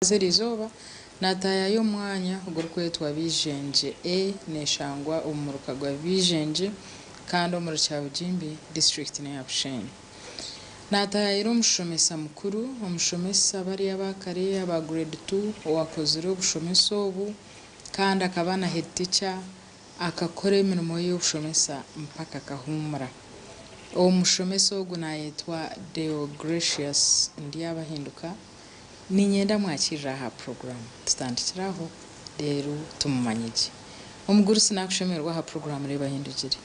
Haza eriizooba naataayaaya omwanya ogurikwetwa Beijengye A neeshangwa omu muruka gwa Beijengye kandi omuri Kyabugimbi, disiturikiti n'eya Bushenyi. Naataayaayira omushomesa mukuru, omushomesa bariya aba kare aba Grade Two owaakozire obushomesa obu kandi akaba na head teacher akakora emirimo ye y'obushomesa mpaka akahuumura. Omushomesa ogu naayetwa Deogratius Ndyabahinduka. Niinyenda mwakirire aha puroguraamu. Tutandikire aho reero tumumanye gye. Omugurusi naakushemererwa aha puroguraamu Reeba Hindugire.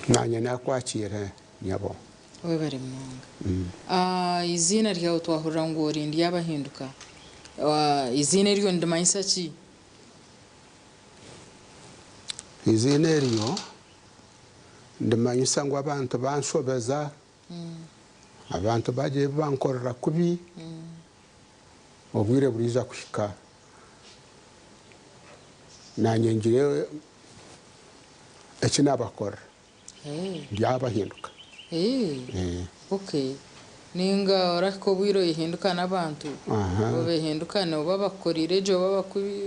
Naanye naakwakiira nyabo. Webare munonga. Eiziina ryawe twahurira ngu ori Ndyabahinduka. Eiziina eryo nirimanyisa ki? Eiziina eryo nirimanyisa ngu abantu banshobeza. Abantu bagira ebi bankorera kubi, obwire buriija kuhika naanye ngire eki naabakorera, ndyabahinduka. Okay. Nainga orahika obwire oyehindukane abantu, obehindukane oba bakukoreire gye oba bakubi,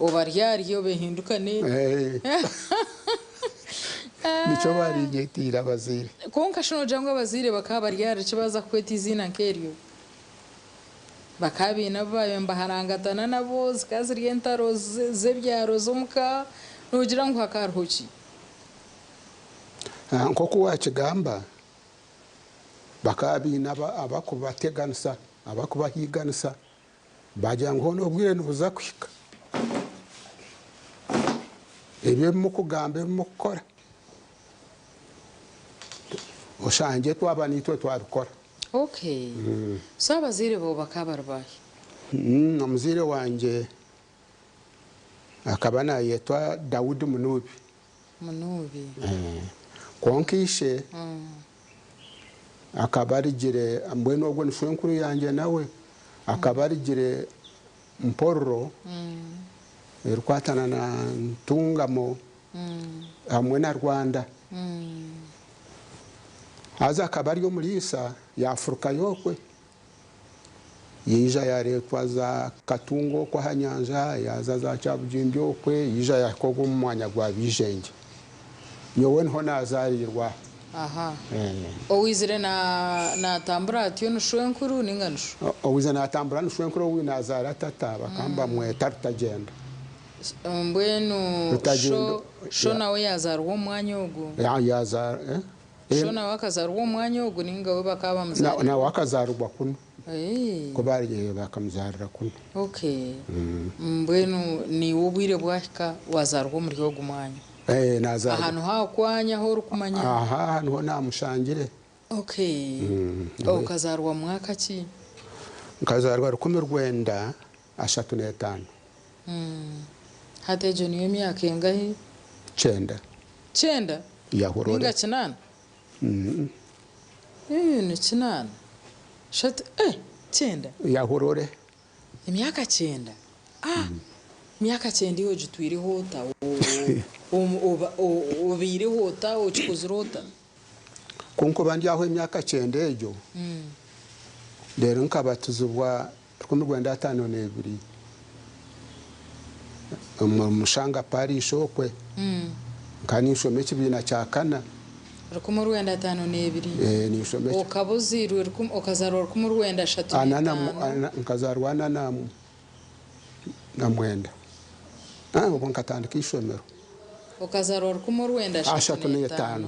obaryarye obehindukane. Nikyo barinyeteire abazaire. Kwonka shi noogira ngu abazaire bakaba bari ahari ki baaza kukweta eiziina nk'eryo? Bakaba baine abu baabaire nibaharangatana nabo, zikaba ziri entaro z'ebyaro z'omuka, noogira ngu hakaba hariho ki? Nk'oku waakigamba, bakaba baine abarikubateganisa, abarikubahiiganisa, Baagira ngu hoona obwire nibuza kuhika, ebyo ebi murikugamba, ebi murikukora, oshangye twaba niitwe twabikora. Okay. So abazaire baawe bakaba bari baahi? Omuzaire wangye akaba naayetwa Daudi Munuubi. Munuubi. Kwonka ishe akaba arugire, mbwenu ogwo ni shwenkuru yangye nawe, akaba arugire Mpororo erikwatana na Ntungamo hamwe na Rwanda. Haza akaba ari omuriisa yaafurukayo okwe. Yaija yaareetwa za Katunga okwo aha nyanja, yaaza za Kyabugimbi okwe, yaija yaahika ogwo omu mwanya gwa Beijengye. Nyowe niho naazaariirwe aha. Aha. Owaizire naatambura atyo ni shwenkuru nainga ni sho? Owaizire naatambura ni shwenkuru ou naazaara tata, bakaba nibamweta Rutagyenda. Mbwenu sho nawe yaazaarwa omu mwanya ogwo? Yaazaarwa. Sho nawe akazarwa omu mwanya ogu ninga we bakaba bamuzarire? Nawe akazarwa kunu. Ku bari bakamuzarira kunu. Okay. Mbwenu niiwe obwire bwahika wazarwa omuri ogu mwanya? Eh, nazarwa. Aha niho akwanyu ahu orikumanya? Aha aha niho namushangire. Okay. Okazarwa mwaka ki? Nkazarwa 1935. Hati egyo niyo myaka engahi? Kyenda. Kyenda? Yahurore. Ninga kinaana? Eeh ni kinaana. Shatu eh kyenda? Yahurore. Emyaka kyenda? Ah! Emyaka kyenda iwe ogitwireho ota? Obaireho ota? Okikozire ota? Ku nkuba ndi aho emyaka kyenda egyo, reero nkabatizibwa 1952 omu Mushanga Parish okwe. Nkaba ninshoma ekibiina kya kana. 1952. Ninshoma eki. Okaba ozairwe okazaarwa 1935. Nkazaarwa ana na mwenda. Obwo nkatandika eishomero. Okazaarwa 1935.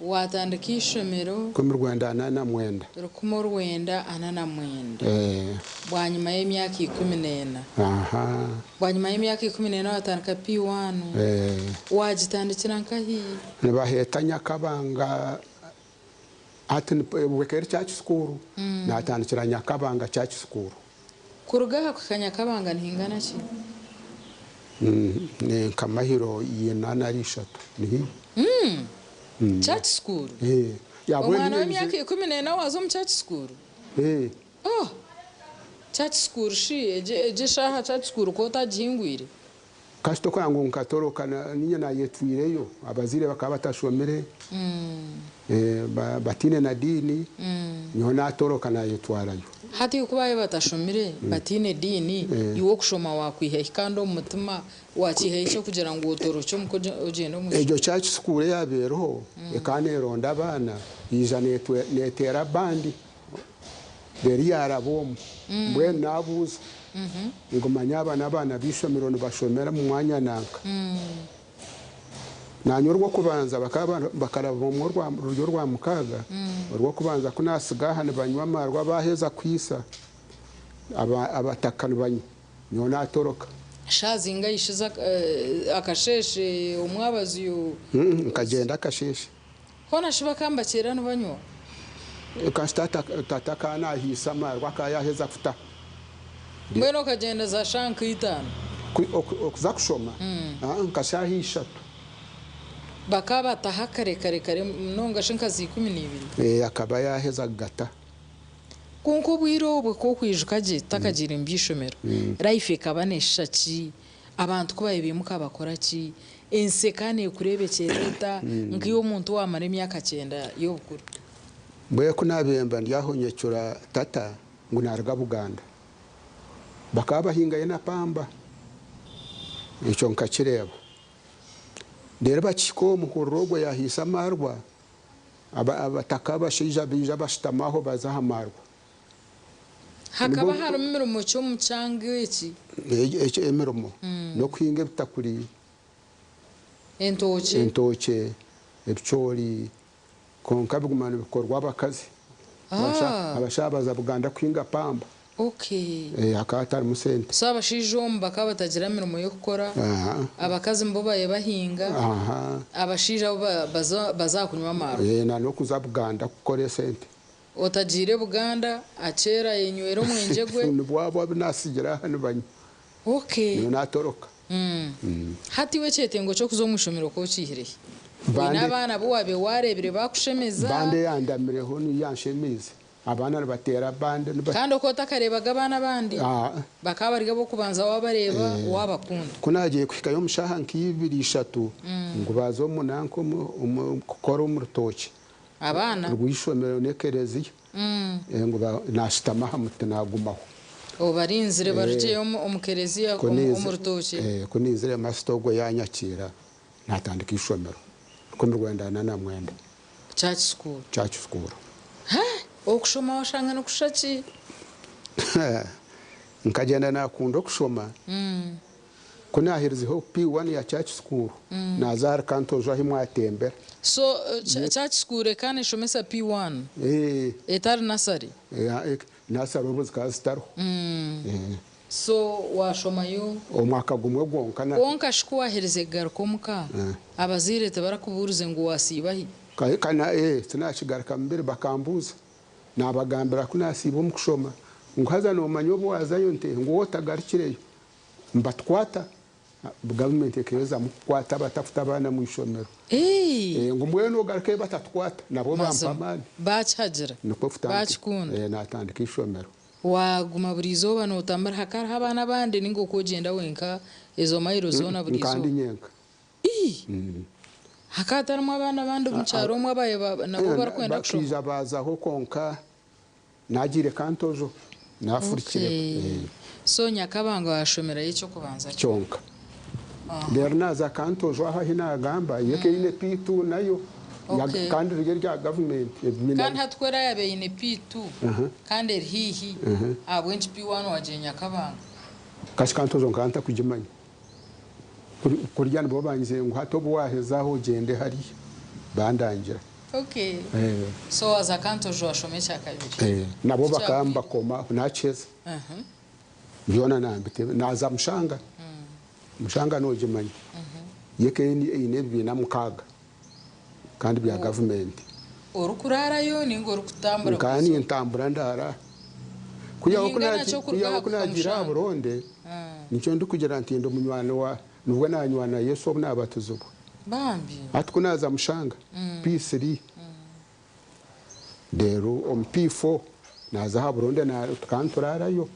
Waatandika eishomero. 1949. 1949. Bwanyima y'emyaka 14. Bwanyima y'emyaka 14 waatandika P1. Waagitandikira nkahi? Nibaheeta Nyakabanga hati obwo ekaba eri Church School, naatandikira Nyakabanga Church School. Kuruga aha kuhika Nyakabanga nihingana ki? Ni nka mahiro ina nari ishatu. Ni haihi. Church school? Omwana w'emyaka 14 waaza omu church school? Oh! Church school shi egyo eshaaha church school ku otagihingwire? Kasita okureba ngu nkatoroka niinye naayetwireyo, abazaire bakaba batashomire, bataine na diini, nyowe naatoroka naayetwarayo. Hati ku baabaire batashomire, bataine diini, iwe okushoma waakwiha hi kandi omu mutima waakiiha hi eky'okugira ngu otorokye omuka ogyende omu Egyo ishomero? church school eyaaba eriho ekaba neeronda abaana yaija neeteera bandi reero yaaraba omu. Mbwenu naabuuza ngu manya aba n'abaana b'eishomero nibashomera omu mwanya nanka. Naanye orw'okubanza bakaba bakaraba omu ruri Orwamukaaga, orw'okubanza ku naatsiga aha nibanywa amaarwa baaheza kwitsa abataka nibanywa, nyowe naatoroka. Shaaha zingahi z'akasheeshe omwabazyo? Nkagyenda akasheeshe. Hoona shi bakaba nibakyera nibanywa? Kasita tata akaba naahiisa amaarwa akaba yaaheza kutaha. Mbwenu okagyenda za shaaha nka itaano? Okuza kushoma? Nka shaaha ishatu. Bakaba bataha kare kare kare munonga shi nka za 12? Akaba yaaheza kugataha. Kwonka obwire obwo ku okwijuka gye tutakagiire mu by'eishomero, life ekaba neeshusha ki? Abantu ku baabaire baimuka bakora ki? Ensi ekaba neekureebekyera eta nkaiwe omuntu owaamara emyaka kyenda y'obukuru? Mbwenu ku naabaire mba ndi aho nyecura tata ngu naaruga Buganda. Bakaba bahingayo na pamba. Ekyo nkakireeba. Reero bakihika omu muhururu ogwo yaahaisa amaarwa, abataka abashaija baija bashutama aho baza aha maarwa. Hakaba harimu mirimo ki omu kyanga eki? Emirimo n'okuhinga ebitakuri, Entookye. entookye, ebicoori, kwonka biguma nibikorwa abakazi. Abashaija baza Buganda kuhinga pamba. Hakaba hatarimu sente. So abashaija omu bakaba batagira mirimo y'okukora, abakazi nibo babaire bahinga, abashaija bo baza kunywa amaarwa. Na n'okuza Buganda kukora esente. Otagiire Buganda, akyera ayenywera omwengye gwe. Nibwo abo abu natsigira aha nibanywa. Nyowe natoroka. Hati iwe ekyetengo ky'okuza omu ishomero okaba okiihire hi? Oine abaana abu waabaire waareebire baakushemeza? Bandi eyandamireho niyo yanshemeize. Abaana nibateera bandi. Kandi okaba otakareebaga abaana abandi? Bakaba bari ab'okubanza waabareeba waabakunda? Ku naagiire kuhikayo omu shaaha nka ibiri ishatu ngu baaza omu nanka omu kukora omu rutookye. Abaana? Rw'eishomero n'ekereziya. Ngu naashutama aha muti naagumaho. Obarinzire barugyeyo omu kereziya omu rutookye? Ku naizire masita ogwo yaanyakiira naatandika eishomero 1949. Church school? Church school. Ha! Okushoma washanga nikushusha ki? Nkagyenda naakunda okushoma. Ku naaherizeho P1 ya Church School, naaza ahari Kantojo ahi mwatembera. So Church School ekaba neshomesa P1 etari nursery? Nursery obwo zikaba zitariho. So waashomayo? Omwaka gumwe gwonka na. Kwonka shi ku waaherize kugaruka omuka, abazaire tibarakubuurize ngu waasiiba hi? Tinakigarukamu biri bakambuuza. Naabagambira ku naasiiba omu kushoma ngu haza noomanya obu waazayo nte ngu waaba otagarukireyo. Nibatukwata, gavumenti ekeezamu kukwata abatakuta abaana omu ishomero. Ngu mbwenu ogarukeyo batatukwata, nabwo bampa amaani. Baakihagira, Nikwo kutandika, baakikunda. naatandika eishomero. Waaguma buri izooba nootambura, hakaba hariho abaana abandi nainga okwo ogyenda wenka ezo mailo zoona buri Nkaba ndi izooba? nyenka. Ii! Hakaba hatarimu abaana abandi omu kyaro omwe ababaire nabo barikwenda kushoma? Bakaija baazaho kwonka Naagiire Kantojo, naafurukire. Okay. So Nyakabanga waashomerayo eky'okubanza kyonka? Kyonka. Reero naaza Kantojo aho ahi naagamba, yo eka eine P2 nayo, Okay. kandi riri erya gavumenti. Ebibiina. Kandi hati ku eraabe eine P2 kandi eri haihi, ahabw'enki P1 waagiire Nyakabanga? Kasi Kantojo nkaba ntakugimanya. Kurya nibo bangizire ngu hati obu waaheza aho ogyende hariya. Bandangira. Okay. So waaza Kantojo washoma ekyakabiri? Nabo bakaba nibakoma aho naakiheza. Byona naambite naaza Mushanga. Mushanga noogimanya? Yo eka eine ebibiina mukaaga kandi bya gavumenti. Orikuraarayo nainga orikutambura Nkaba buri izooba? nintambura ndaara. Nihingana ki okuruga Kwihaho aha ku kuhika naagiire aha Mushanga? Buronde, nikyo ndikugira nti ndi munywani wa Nibwo naanywana Yesu obu naabatizibwa. Bambi. Hati ku naaza Mushanga, P3, reero omu P4 naaza aha Buronde tukaba nituraarayo,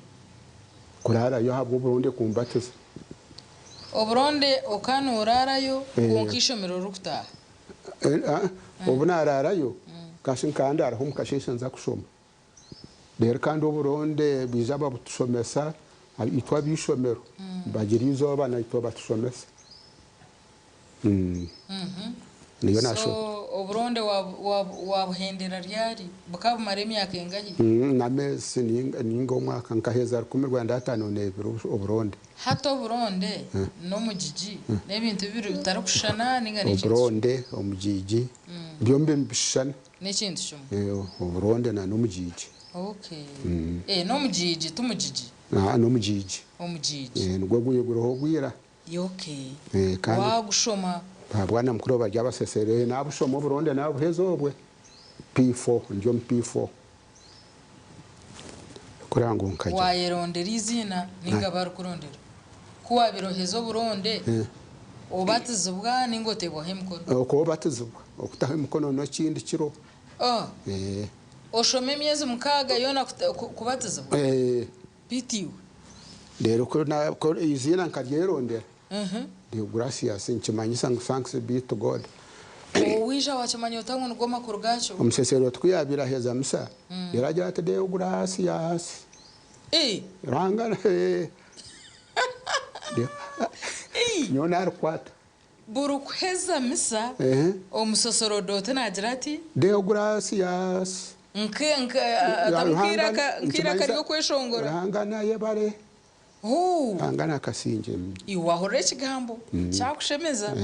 kuraarayo ahabw'oburonde kumbatiza. Oburonde okaba nooraarayo kwonka eishomero orikutaaha? Obu naaraarayo, nkaba ndaaraho omu kasheeshe nza kushoma. Reero kandi oburonde baija babutushomesa itwe ab'eishomero bagira eizooba naitwe batushomesa. Niyo So naasho oburonde wabuhendera ryari? Bukaba bumara emyaka engahi? N'ameezi ninga omwaka nkaheza 1952 oburonde. Hati oburonde n'omugigi n'ebintu bibiri bitarikushushana ninga n'ekintu kimwe? Oburonde, omugigi byombi nibishushana. N'ekintu kimwe? Oburonde na n'omugigi. Okay. N'omugigi ti mugigi? N'omugigi. Omugigi. Nigwo guriho ogwira. Okay. Kandi Waagushoma? Ba bwana mukuru bari abasesere nabushoma oburonde nabuheza obwe P4 ndi omu P4 kureba ngu nkagira. Wayerondera eiziina ninga barikurondera? Ku wabaire oheza oburonde obatizibwa ninga oteebwaho emikono? Okwo obatizibwa, okutaho emikono n'ekindi kiro. Oh. Oshoma emyezi mukaaga yoona kubatizibwa? Beitu iwe? Reero ku eiziina nkaryerondera. Deogratias nikimanyisa ngu thanks be to God. Owaija wakimanya ota ngu nigo makuru gaakyo? Omuseserooti ku yaabaire aheza misa, reero agira ati, Deogratias. Ruhanga nyowe naarikwata. Buri kuheza misa, omusosorodoti naagira ati. Deogratias. Nk'eiraka ry'okweshongora. Ruhanga naayebare. Ruhanga nakasingye. Iwe wahurira ekigambo kyakushemeza.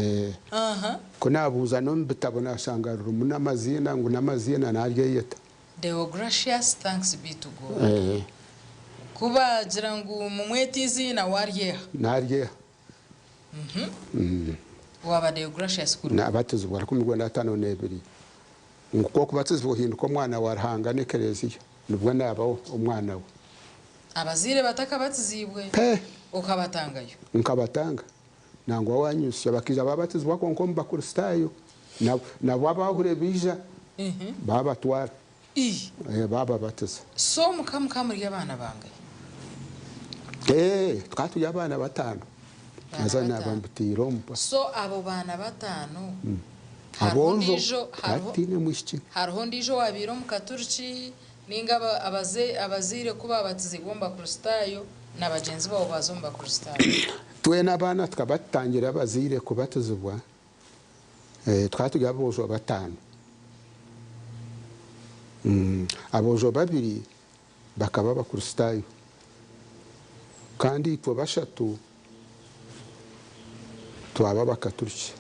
Ku naabuuza n'omu bitabo naashanga ririmu n'amaziina ngu n'amaziina naaryeyeta. Deogratias thanks be to God. Ku baagira ngu mumwete eiziina waaryeha. Naaryeha. Waaba Deogratias kuruga. Naabatizibwa 1952. Ngu ku okubatizibwa ohinduka omwana wa Ruhanga n'ekereziya nibwo naaba omwana we. Abazaire batakabatiziibwe? Pe. Okabatangayo? Nkabatanga. Nangwa wanyusya bakaija babatizibwa kwonka omu Bakristaayo. Nabo abaahure baija baabatwara baababatiza. So muka mukaba muri abaana bangahi? Tukaba turi abaana bataano. Haza naaba mbutaire omu. So abo baana bataano hariho Aboojo ondiijo tukaba hariho tutaine mwishiki. hariho ondiijo owaabaire Omukaturiki Ninga abazaire ku babatizibwe omu Bakristaayo na bagyenzi baabo baaza omu Bakristaayo. Twena abaana tukaba tutangira abazaire kubatizibwa, tukaba turi aboojo bataano. Aboojo babiri bakaba Abakristaayo kandi itwe bashatu twaba Abakaturiki.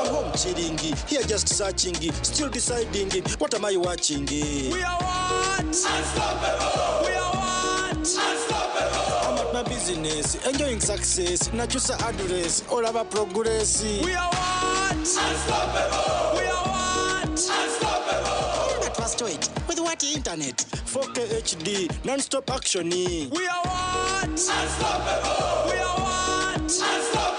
I'm home chilling, here just searching, still deciding, what am I watching? We are what? Unstoppable! We are what? Unstoppable! I'm at my business, enjoying success, nachusa address, all about progress. We are what? Unstoppable! We are what? Unstoppable! But first wait, with what internet? 4K HD, non-stop action. We are what? Unstoppable! We are what? Unstoppable!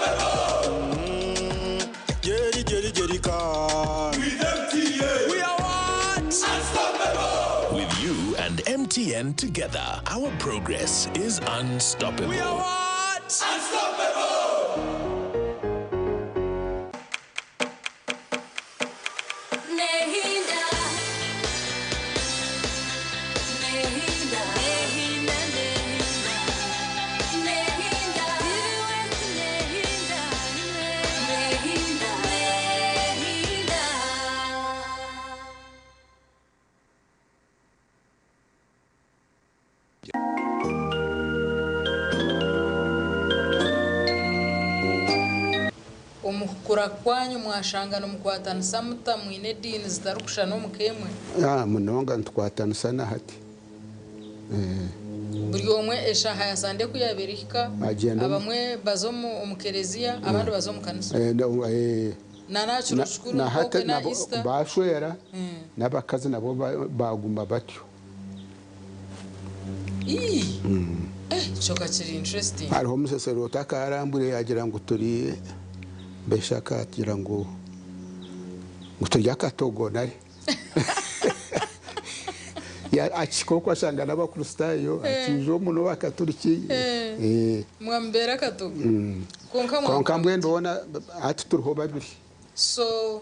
Jerry, Jerry, Jerry can. With MTN. We are what? Unstoppable! With you and MTN together, our progress is unstoppable. We are what? Unstoppable! Omu kukura kwanyu mwashanga nimukwatanisa muta mwine ediini zitarikushushana omu ka emwe? Munonga nitukwatanisa na hati. Buri omwe eshaaha ya Sande ku yaabaire ehika, Agyenda omu- abamwe baza omu omu kereziya, abandi baza omu kanisa. Eh, no, eh, Na n'aha kiro na- kikuru na hati nk'okwe na nabo Easter. bashwera n'abakazi nabo ba- baguma batyo. Ii! Eh, kyo ka kiri interesting. Hariho omusaserdooti akarambwire yagira ngu turi mbesha akagira ngu ngu turi akatogo nari Ya- akihika okwo ashanga n'abakristaayo akiija omu n'abakaturiki. Eh, Mwamubeera akatogo. Kwonka Kwonka mwakora mbwenu muti? boona hati turiho babiri. So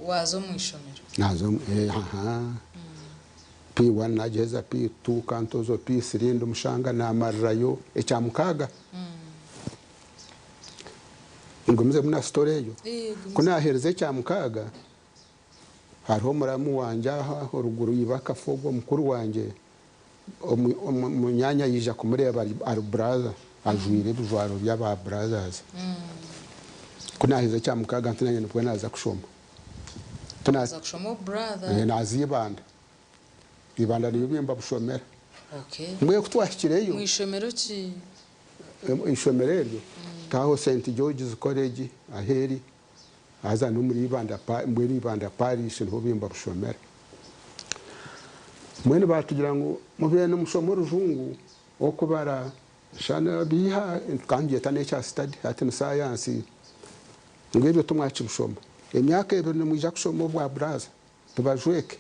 waaza omu ishomero. Naza omu eh, aha. P1 nagiheza, P2 kantozo, P3 ndi mushanga namarirayo ekya mukaaga. Ngumizemu na story eyo. Eh, Ku naaherize ekya mukaaga, hariho omuramu wangye aha oruguru iba akafa ogwo mukuru wangye, omu- omu- munyaanya yaija kumureeba ari, ari brother, ajwaire ebijwaro by'aba brothers. Ku naaherize ekya mukaaga nti naanye nibwo naaza kushoma. Ku na- Waza kushoma obubrother. Eh, naaza Ibanda. Ibanda niyo bimba bushomera. Okay. Mbwenu ku twahikireyo. Mu ishomero ki? Eishomero eryo taho St George's College ahu eri haza n'omuri Ibanda mbwenu Ibanda Parish niho bimba bushomera. Mbwenu baatugira ngu mube nimushoma orujungu, okubara, shana biiha tukaba nitugyeta n'ekya study hati ni sayansi ngu ebyo timwakibishoma. Emyaka ebiri nimwija kushoma obwa buraza tubajweke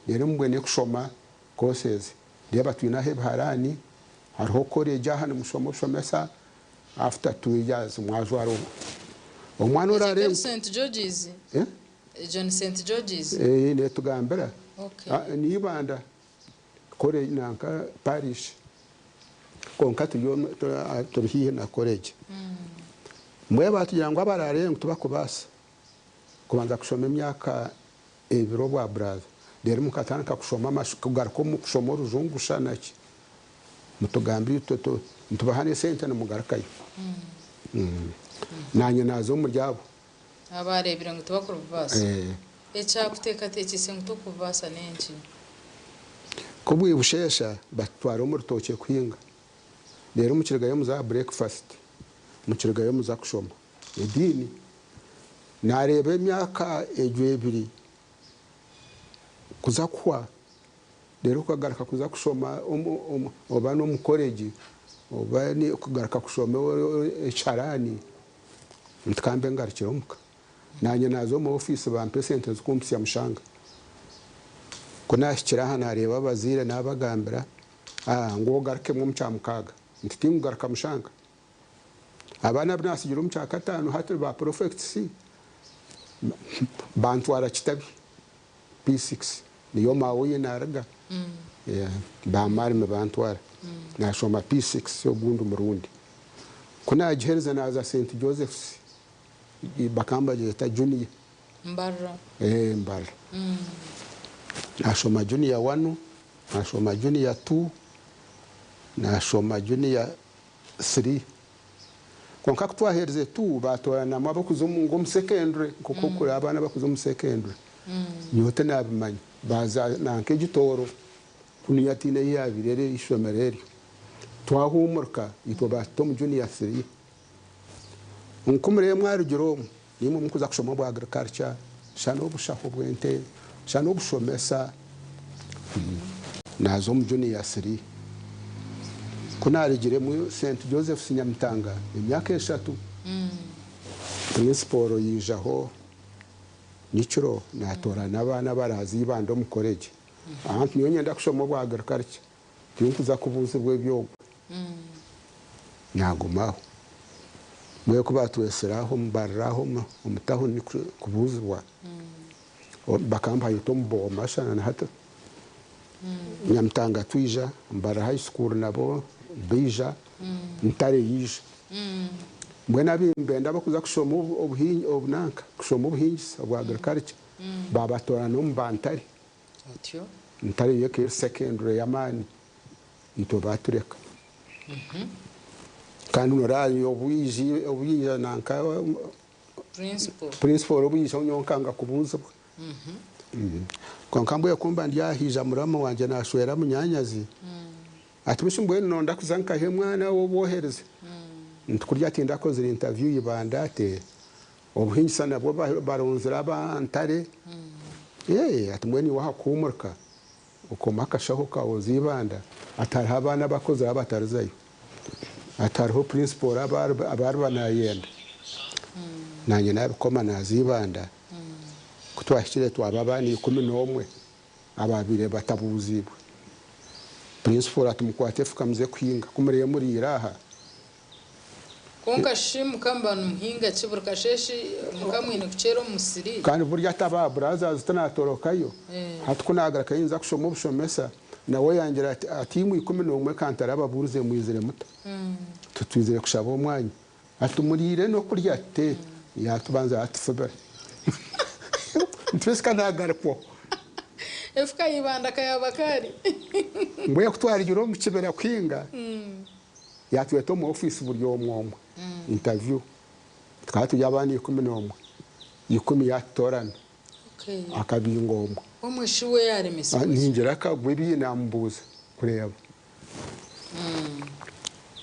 reero mubone kushoma courses. Reeba twine aha ebiharaani, hariho college aha nimushoma obushomesa, after 2 years mwajwara omwana Egyo oraare teri St George's? Eh? Egyo ni St George's? Eh, netugambira. Okay. Ah, ni Ibanda college nanka parish kwonka turi omu- turi ah, turi haihi na college. Mbwenu batugira ngu abaraare ngu tibakubaasa kubanza kushoma emyaka ebiro bwa brother reero mukatandika kushoma amasho kugaruka omu kushoma orujungu shana ki mutugambire itwe tu nitubaha n'esente nimugarukayo. Naanye naaza omuri abo. Abaareebire ngu tibakurubaasa. Eh. Ekyakuteekateekiise ngu tokubaasa n'enki? Ku bwibusheesha batutwara omu rutookye kuhinga reero mukirugayo muza aha breakfast mukirugayo muza kushoma ediini. Naareeba emyaka egyo ebiri kuza kuhwa, reero okagaruka kuza kushoma oba n'omu koregi oba kugaruka kushoma ekiharaani, nti ka mbe ngarukire omuka. Naanye naaza omu ofiisi bampa esente zikumpitsya mushanga. Ku naahikire aha naareeba abazaire naabagambira, ngu ogarukemu omu kyamukaaga. Nti tinkugaruka mushanga. Abaana abu naatsigire omu kyakataano hati ba porofekitisi bantwara Kitabi P6 niyo maawe ei naaruga baamarime bantwara naashoma P6 ogundi murundi. Ku naagiherize naaza St Joseph's bakaba nibagyeta junior. Mbarara. Mbarara. Naashoma junior one, naashoma junior two, naashoma junior 3. Kwonka ku twaherize 2 baatooranamu ab'okuza omu ngu omu secondary nk'oku okuri abaana abakuza omu secondary. Nyowe tinaabimanya. Baaza nanka Egitooro kunu hatiine ei yaabaire eri eishomero eryo. Twahuumurika itwe baatuta omu junior 3. Nkumurebe mwarugire omu naimwe mukuza kushoma obwa agriculture, shana obushaho bw'ente, shana obushomesa. Naaza omu junior 3. Ku naarugiremu St Joseph's Nyamitanga emyaka eshatu, principal yaijaho nyekiro naatoorana abaana abaraaze Ibanda omu college. Aha nti nyowe niinyenda kushoma obwa agriculture, tinkuza kubuuzibwa eby'ogwo. Naaguma aho. Mbwenu ku baatwetsire aho omu barira aho omu tawuni kubuuzibwa, bakaba nibahayeta omu booma shana na hati. Nyamitanga twija, Mbarara High School nabo baija, Ntare yaija. Mbwenu abu nibenda abarikuza kushoma obunanka, kushoma obuhingisa obwa agriculture, baabatoorana omu ba Ntare. Ntare yo ekaba eri secondary y'amaani, itwe baatureka. Kandi noreeba obwija nanka principal obwija nyowe nkanga kubuuzibwa. Kwonka mbwenu ku mba ndi aha haija muramu wangye naashwera munyaanyazi. Ati bishi mbwenu nonda kuza nkahi mwana w'obwohereze? Nti kurya tindakozire interview Ibanda ati obuhingisa nabwo baronzire aba Ntare. Ee ati mbwenu iwe ahakuhumurika okoma akashaho kawe oze Ibanda ati hariho abaana abakozire abatarizayo. Ati hariho principal abariba nayenda. Nanye nabikoma naza Ibanda. Ku twahikire twaba abaana 11 abaabaire batabuuziibwe. Purinsiporo ati, Mukwate efuka muze kuhinga, ku muriyo muriire aha. Kwonka shi mukaba muba nimuhinga ki buri kasheeshe mukaba mwine kukyera omu musiri? Kandi burya ati aba burazazi tinatorokayo. Hati ku naagarukayo ninza kushoma obushomesa, nawe yangira ati, Ati imwe 11 ka ntarababuurize mwizire muta? Titwizire kushaba omwanya. Ati muriire n'okurya ate? Yaatubanza yaatufubira. Nitwesi ka naagarukwaho. Efuka ya Ibanda kayaba kari. Mbwenu ku twarugire omu kibira kuhinga, yaatweta omu ofiisi buri omwe omwe, interview. Tukaba turi abaana 11, ikumi yaatutoorana, akabinga omwe. Omwe shi we yaaremesibwa ki? Ningira akagwa ebi naamubuuza kureeba.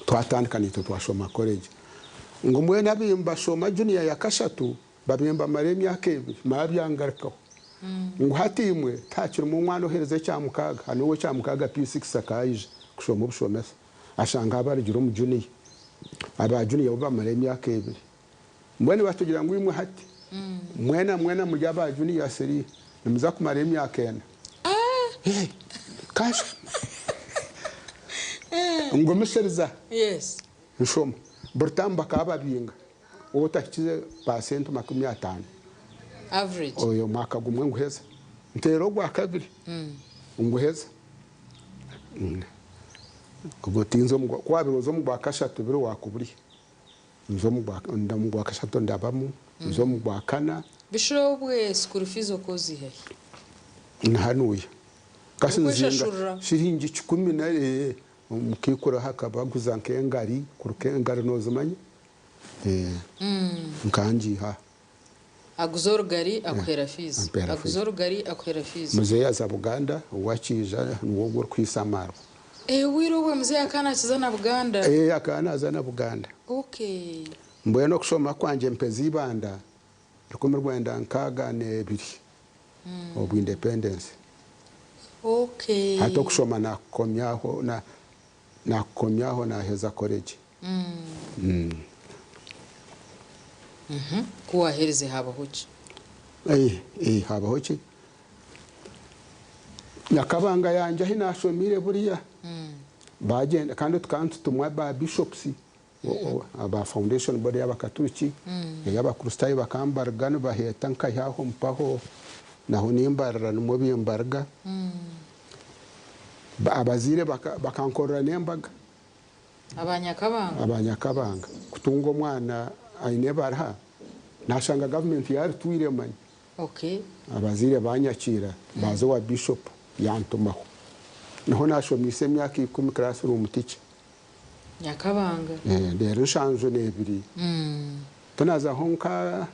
Twatandika naitwe twashoma college. Ngu mbwenu abaire nibashoma junior ya kashatu babaire nibamara emyaka ebiri mara byangarukaho. Ngu hati imwe tihakirimu omwana ohereza ekyamukaaga hanu ow'ekyamukaaga P6 akaija kushoma obushomesa ashanga abarugire omu junior. Aba junior bo bamara emyaka ebiri. Mbwenu batugira ngu imwe hati mwena mwena muri aba junior three nimuza kumara emyaka ena. Kasha ngumisiriza nshoma. Buri taamu bakaba babinga otahikize paasenti 50. Average. Omwaka gumwe nguheza. Nteera ogwa kabiri nguheza. Ogwo tinza omu ku waabaire oza omu gwa kashatu biri waakuburya. Nza omu gwa nda omu gwa kashatu ndabamu, nza omu gwa kana. Bishura obwe school fees okoziiha hi? Nahanuuya. Kasi nzinga Orikweshashurira? shiringi kikumi na ee omu kaikuro hakaba baguza nk'engari, kuruka engari noozimanya? Ee nkangiiha. Aguza orugari akuheera fees. Ampeera Aguza fees. orugari akuheera fees. Muzeeyi aza Buganda, owe akiija niwe ogwo orikuhisa amaarwa. Eeh obwire obwe muzeeyi akaba nakiza na Buganda? Eeh akaba naaza na Buganda. Okay. Mbwenu okushoma kwangye mpeza Ibanda 1962 obwa independence. Okay. Hati okushoma nakukomyaho na nakukomyaho naheza college. Ku waaherize haabaho ki? Eh, eh, haabaho ki? Nyakabanga yangye ahi naashomeire buriya, baagyenda kandi tukaba nitutumwa ba bishops, aba foundation body y'Abakaturiki, ey'Abakristaayo bakaba nibaruga nibaheeta nkahi aho mpaho, naho nimbarira nimwo bimbaruga. Abazaire bakankorera n'embaga. Aba Nyakabanga? Aba Nyakabanga. Kutunga omwana aine ebaruha, nashanga gavumenti yaritwire manya. Okay. Abazaire banyakiira baaza owa Bishop yantumaho. Niho nashomiise emyaka ikumi classroom teacher. Nyakabanga. Reero 72 tinazaho nka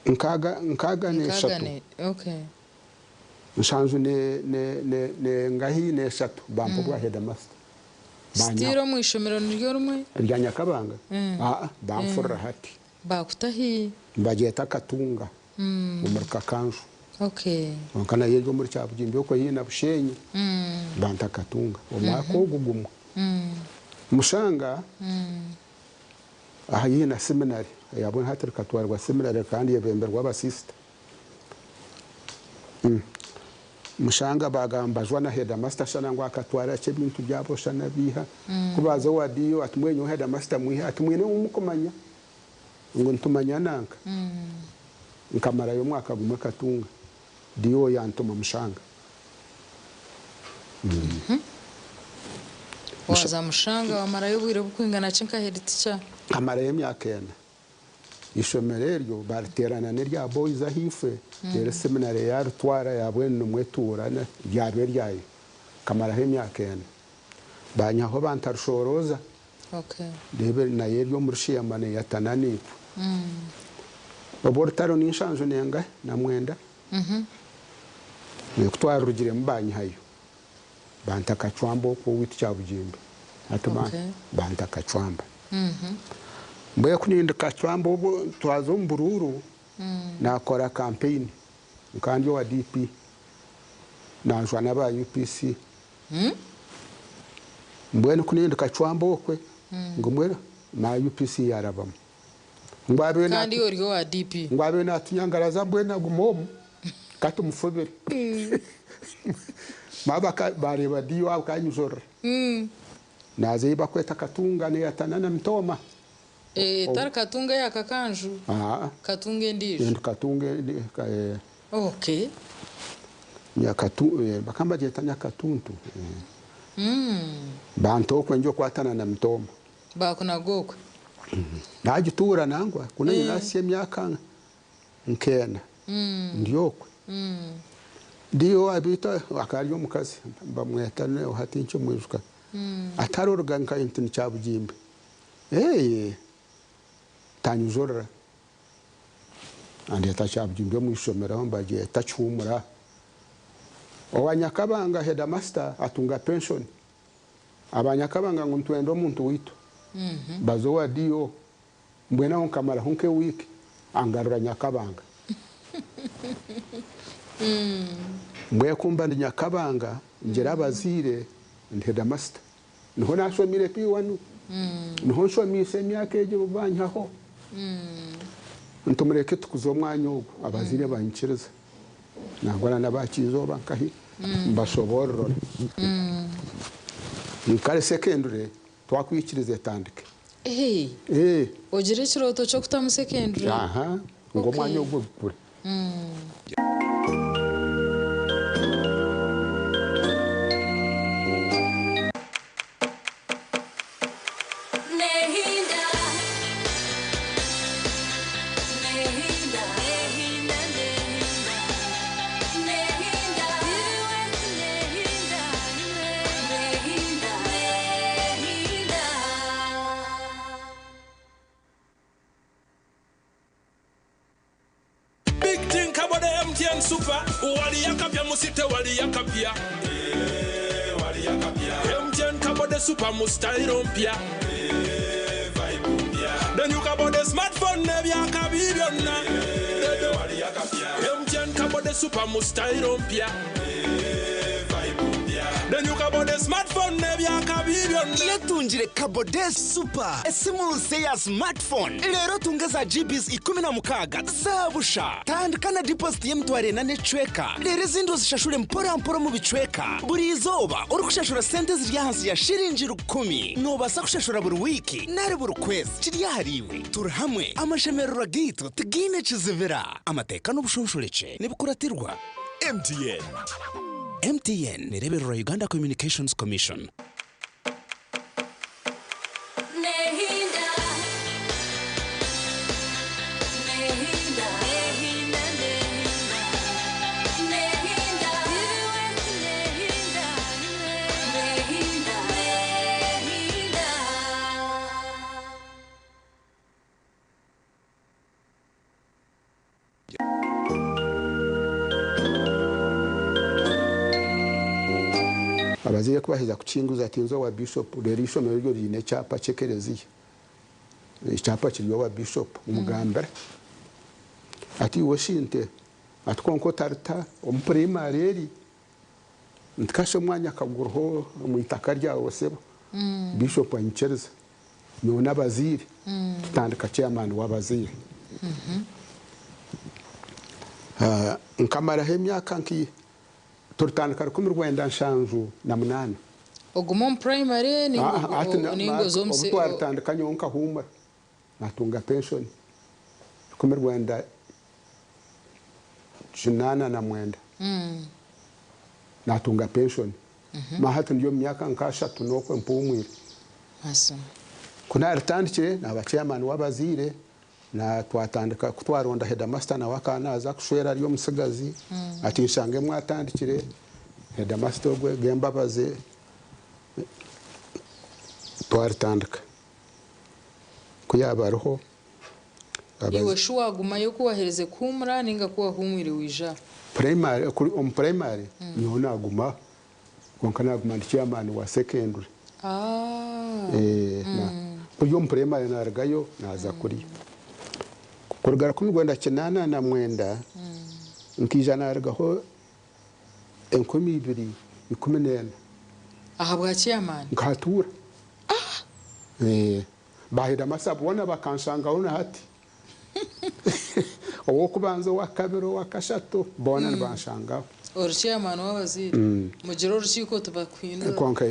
nkaaga nkaaga n'eshatu. Nkaaga okay. 7 ne, ne, ne, ne ngahi n'eshatu bampa obwa headmaster. Still omu ishomero niryo rimwe? Erya Nyakabanga? Aa, banfurira hati. Baakuta hi? Nibagyeta Katunga omuri Kakanju. Okay. Kwonka nayo eri omuri Kyabugimbi okwo haihi na Bushenyi. Banta Katunga omwaka ogu gumwe. Mushanga aha haihi na seminary, eyabwo hati rikatwarwa seminary kandi eyebemberwa abasisita. Mushanga baagamba bajwa na headmaster shana ngu akatwara ki ebintu byabo shana biiha. Ku baaza owa DO ati mbwenu nyowe headmaster mwihe ati mwine ou mukumanya? Ngu nitumanya nanka. Nkamarayo omwaka gumwe Katunga, DO yantuma Mushanga. Waaza Mushanga wamarayo obwire bukwingana ki nka head teacher? Nkamarayo emyaka ena. Eishomero eryo baariteerana n'erya Boys ahaifo, reero seminare yaaritwara yaaba nimwo etuura ryaba eryayo. Nkamaraho emyaka ena. Baanyihaho banta Rushoorooza, reero nayo eri omuri Sheema neeyatana naitwe. Obwo orutaro ni nshanju nengahe na mwenda, ku twarurugiremu baanyihayo. Banta Kacwamba okwo owaitu Kyabugimbi hati banta Kacwamba. Mbwenu ku ndi Kacwamba obwo twaza omu buruuru naakora kampeyini nka ndi owa DP nanjwa n'aba UPC. Mbwenu ku ndi Kacwamba okwe ngu mbwenu na UPC yaarabamu. Ngu abe Kandi iwe ori owa DP. Ngu abe naatunyangaraza mbwenu aguma omu ka tumufubire. Baaba baareeba DO akanyijurira. Naaza ei bakweta Katunga neeyatana na Mitooma. Etari Katunga eya Kakanju? Aa. Katunga endiijo? Endi Katunga Okay. Bakaba nibagyeta Nyakatuntu. Banta okwe ngi okwatana na Mitooma. Baakunaga okwe? Naagituura nangwa ku naahitsya emyaka nk'ena ndi okwe. DO abiitu akaba ari omukazi bamweta hati tinkimwijuka atari nka nti ni Kyabugimbe tanyujurira andeeta Kyabugimbe omu ishomero mbagyeta Kihumura. Owa Nyakabanga headmaster atunga pension aba Nyakabanga ngu nitwenda omuntu waitu baza owa DO mbwenu aho nkamaraho nk'ewiiki angarura Nyakabanga. Mbwenu ku mba ndi Nyakabanga ngira abazaire ndi headmaster niho naashomiire P1 niho nshomiise emyaka egyo banyihaho nti mureke tukuze omwanya ogu abazaire banyikiriza nangwa na n'abakiizooba nkahi mbashoboorore. Nkare secondary twakwikiriza etandike. Ogire ekirooto ky'okutamu secondary? Aha, ngu omwanya ogwo gukure. Big thing about the MTN Super. Waliyakapya musite waliyakapya. MTN kabode super mu style mpya. Then you kabode smartphone nebyakabi byonna. MTN kabode super mu style mpya. Then you kabode smartphone nebyakabi byonna. Yetungire Kabode Super, esimu nse ya smartphone. Leero otunge za GBs 16 za busha. Tandika na deposit y'emitwaro ena n'ekicweka, reero ezindi ozishashure mpora mpora omu bicweka. Buri izooba orikushashura sente eziri ahansi ya shiringi rukumi. Noobaasa kushashura buri wiiki nari buri kwezi, kiri ahariiwe. Turi hamwe, amashemererwa gaitu tigaine kizibira. Amateeka n'obushonshorekye nibikuratirwa. MTN. MTN nereebererwa Uganda Communications Commission. Abazaire ku baheza kukinguza ati nza owa bishop reero eishomero ryo riine ekyapa ky'ekereziya. Ekyapa kiri owa bishop omugambira ati iwe shinte ati kwonka otarita omu primary eri nti kasha omwanya akaguriho omu itaka ryawe sebo. Bishop anyikiriza nyowe n'abazaire tutandika chairman w'abazaire. Nkamaraho emyaka nki Turitandika 1978. Ogume omu primary ninga oze omu Obu twaritandika nyowe nkahuumura natunga pension 1989 natunga pension manya hati ndi omu myaka nka ashatu n'okwe mpuumwire. Ku naaritandikire naaba chairman w'abazaire Na twatandika ku twaronda headmaster nawe akaba naaza kushwera ari omutsigazi ati nshange mwatandikire headmaster ogwe Gembabazi twaritandika ku yaaba ariho Iwe shi waagumayo ku waaherize kuhuumura nainga ku wahuumwire waija aha? Primary, omu primary nyowe naaguma. Kwonka naaguma ndi chairman wa secondary. Kuriya omu primary naarugayo naaza kuriya. Kuruga 1989 nkaija naarugaho 2014. Ahabwa chairman? Nkahatuura. Ba headmaster boona bakanshangaho na hati. Ow'okubanza, owakabiri, owakashatu boona nibanshangaho. Ori chairman w'abazaire, mugire orukiiko tibakuhindura. Kwonka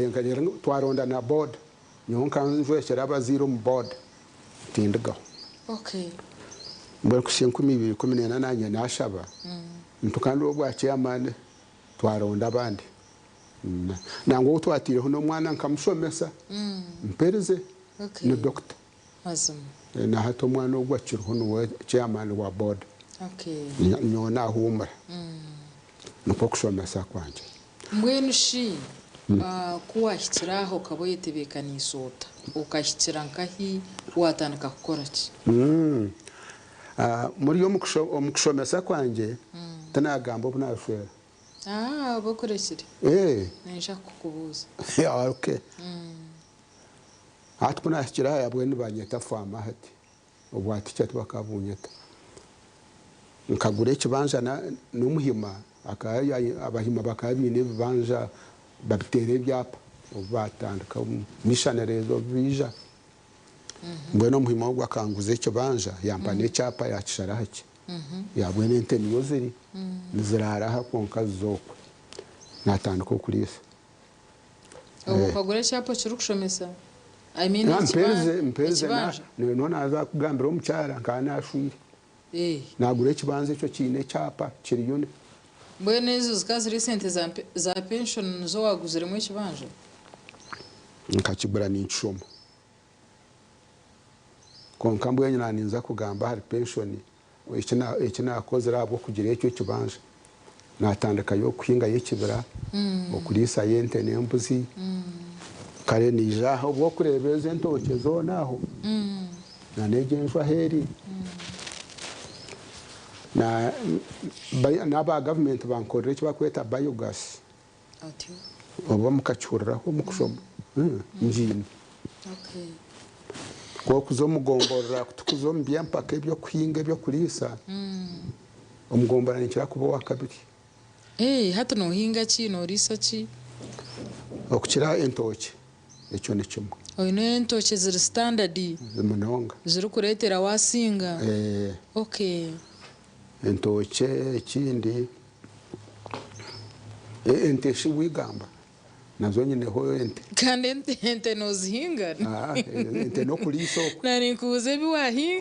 twaronda na board, nyowe nkanjwekyera abazaire omu board, tindigaho. Mbwenu kuhitsya 2014 naanye naashaba nti kandi obwa chairman twaronda abandi. Nangwa ou twataireho n'omwana nkamushomesa, mperize ni doctor. Mazima. Na hati omwana ogwo akiriho niwe chairman wa board. Nyowe nahuumura. Nikwo kushomesa kwangye. Mbwenu shi ku waahikire aha okaba oyetebeekaniise ota? Okahikira nkahi? Waatandika kukora ki? Muri omu kushomesa kwangye tinaagamba obu naashwera. Oba okurekire. Niinyija kukubuuza. Okay. Hati ku naahikire aha yabwe nibanyeta faama hati, obwa tikya tibakabunyeta. Nkagura ekibanja n'omuhima, abahima bakaba baine ebibanja babiteera ebyapa obu baatandika missionaries obu baija. Mbwenu omuhima ogwo akanguza ekibanja yampa n'ekyapa yaakishara hakye. Yabwenu ente niyo ziri niziraara aha kwonka ziza okwe. Naatandika okuriisa. Obwo okagura ekyapa okirikushomesa? I mean Mperize mperize ekibanja? Niho naaza kugambira omukyara nkaba naashwire. Naagura ekibanja ekyo kiine ekyapa kiriyo. Mbwenu ezo zikaba ziri esente za pension nizo waaguziremu ekibanja? Nkakigura ninkishoma. Kwonka mbwenu naaba ninza kugamba ahari penshoni, eki naakozire ahabw'okugira ekyo ekibanja, naatandikayo kuhingayo ekibira, okuriisayo ente n'embuzi. Kare naija aha obw'okureeba ezo entookye zoona aho, n'egyo enju ahu eri. N'aba gavumenti bankorera eki barikweta biogas. Oba mukakihuriraho omu kushoma? Ngiine. Ku orikuza omu gomborora, ku turikuza omu by'empaka eby'okuhinga eby'okuriisa, omu gomborora ninkira kuba owakabiri. Hati noohinga ki? Nooriisa ki? Okukira entookye, ekyo ni kimwe. Oine entookye ziri standard? Munonga. Zirikureetera waasinga? Entookye, ekindi ente shi wigamba nazo nyineho ente. Kandi ente nozihinga? Ente n'okuriisa okwe. Na ninkubuuza ebi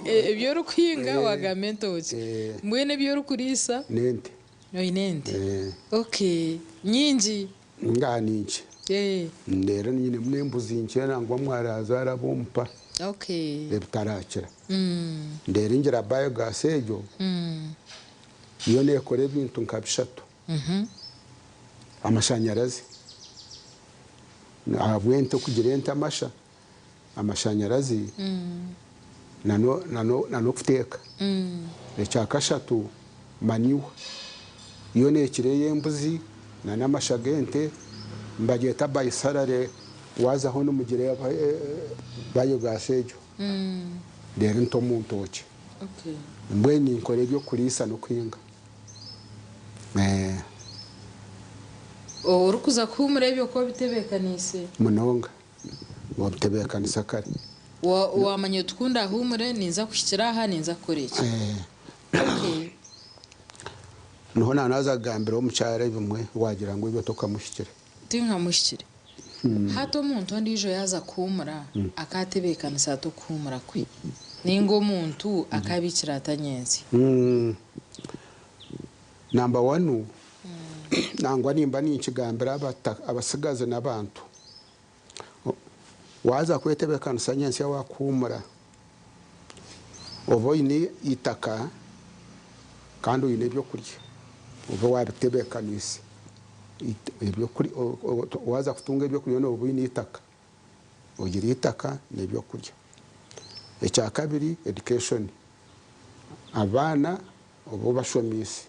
ebi orikuhinga wagamba entookye. Mbwenu ebi orikuriisa? N'ente. Oine ente? Okay. Nyingi? Ngaaha ni nkye. Reero nyinemu n'embuzi nkye nangwa mwarazaara ab'omupa ebitarakira. Reero ngira biogas egyo yo neekora ebintu nka bishatu. Amashanyarazi, ahabw'ente okugira ente amasha, amashanyarazi nan'okuteeka. Ekyakashatu manure, yo neekira ey'embuzi nan'amasha g'ente, nibagyeta bisalary waazaho nimugireeba biogas egyo. Reero nta omu ntookye. Mbwenu ninkora eby'okuriisa n'okuhinga. Orikuza kuhuumura ebyo ku obitebeekaniise? Munonga. Obitebeekanisa kare. Waamanya oti ku ndaahuumure ninza kuhikira aha ninza kukora eki. Niho naanaaza kugambira omukyara ebimwe waagira ngu ebyo tokamuhikire. Tinkamuhikire. Hati omuntu ondiijo yaaza kuhuumura akaatebeekanisa ata okuhuumura kwe? Nainga omuntu akaabiikira ata nyentsya? Namba wanu, nangwa nimba ninkigambira abatsigazi n'abantu, waaza kwetebeekanisa nyentsya waakuhuumura, obe oine eitaka kandi oine ebyokurya, obe waabitebeekaniise. Waaza kutunga ebyokurya nooba oine eitaka, ogire eitaka n'ebyokurya. Ekyakabiri education, abaana obe obashomiise.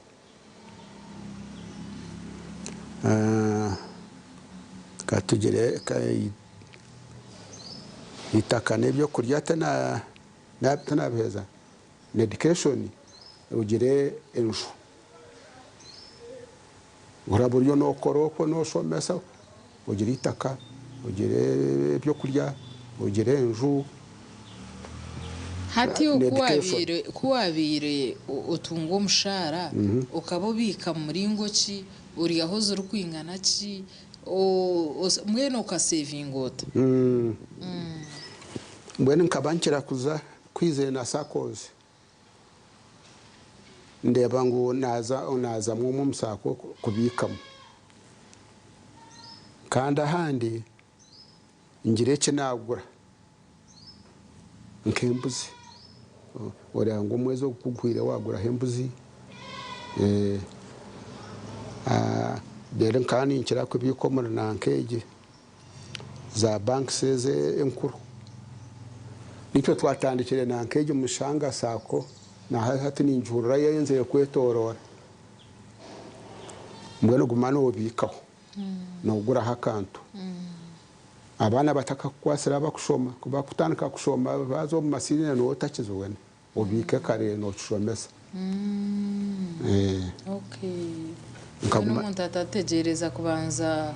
Katugire eitaka n'ebyokurya tinabiheza na education ogire enju. Oraba oriyo nokora okwo noshomesa ogire eitaka, ogire ebyokurya, ogire enju. Hati ku wabaire otunga omushaara okaba obiika mu muringo ki, orihaho zirikwingana ki, mbwenu okasevinga ota? Mbwenu nkaba nkira kuza kwizire na SACCOs ndeeba ngu naazamu omwe omu SACCO kubiikamu kandi ahandi ngire eki naagura nk'embuzi oreeba ngu omwezi ogu ku guhweire waaguraho embuzi reero nkaba ninkira kubiika omuri nanka egi za banks ezi enkuru. Nikyo twatandikire nanka egi Mushanga SACCO na hati ningihurira yayenzire kwetoroora. Mbwenu guma nobiikaho, noguraho akantu. Abaana batakakukwasire abakushoma, ku bakutandika kushoma baaza omu masiniya niiwe otakizi weena. Obiike kare nokishomesa. Okay. Mbwenu omuntu atategyereza kubanza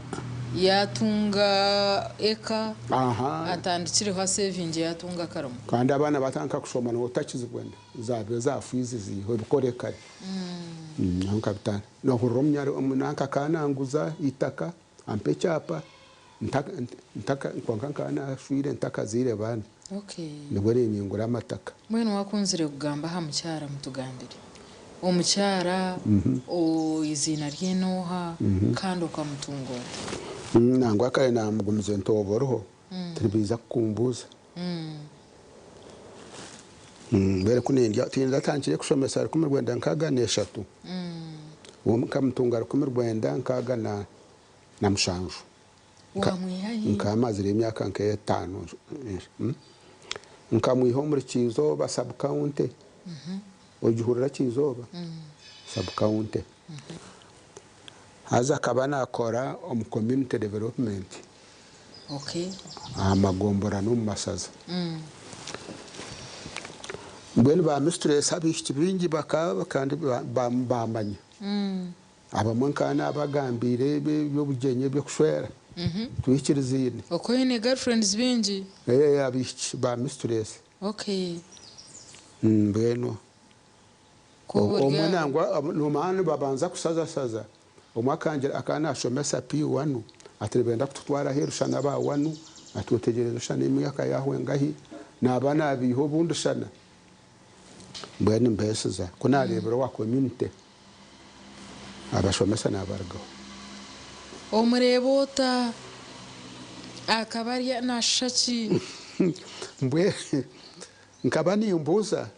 yatunga eka atandikireho asevinge yatunga akarimo. Kandi abaana batandika kushoma niiwe otakizibwena zaabe za fees ziiha obikore kare. Nyowe nkabitandika. Nohurira omunanka akaba nanguza eitaka ampa ekyapa kwonka nkaba nashwire ntakazaire baana. Nibwo ningura amataka. Mbwenu wakunzire kugamba aha mukyara mutugambire. Omukyara eiziina rye n'oha kandi okamutunga ota? Nangwa kare namugumize nti oba oriho tiribaija kukumbuuza. Mbwenu ku nindya tindatandikire kushomesa 1963. Nkamutunga 1967. Wamwiha hi? Nkaba mazire emyaka nk'etaano. Nkamwiha omuri Kyizooba sub county. Ogihurira Kyizooba? Sub county. Haza akaba nakora omu community development. Aha magombora n'omu mashaza. Mbwenu ba mistress abaishiki baingi bakaba kandi bamanya. Abamwe nkaba nabagambiire eby'obugyenyi eby'okushwera twikiriziine. Okaba oine girlfriends baingi? Abaishiki ba mistress. Mbwenu omwe nangwa nomanya nibabanza kusazashaza, omwe akangira akaba nashomesa P1 ati nibenda kututwara aheeru shana aba wanu ati otegyereze shana emyaka yahwa engahi naba nabiiha obundi shana. Mbwenu mbeesiza ku nareebire owa community abashomesa nabarugaho. Omureeba ota? Akaba ari nashusha ki? Mbwenu nkaba nimbuuza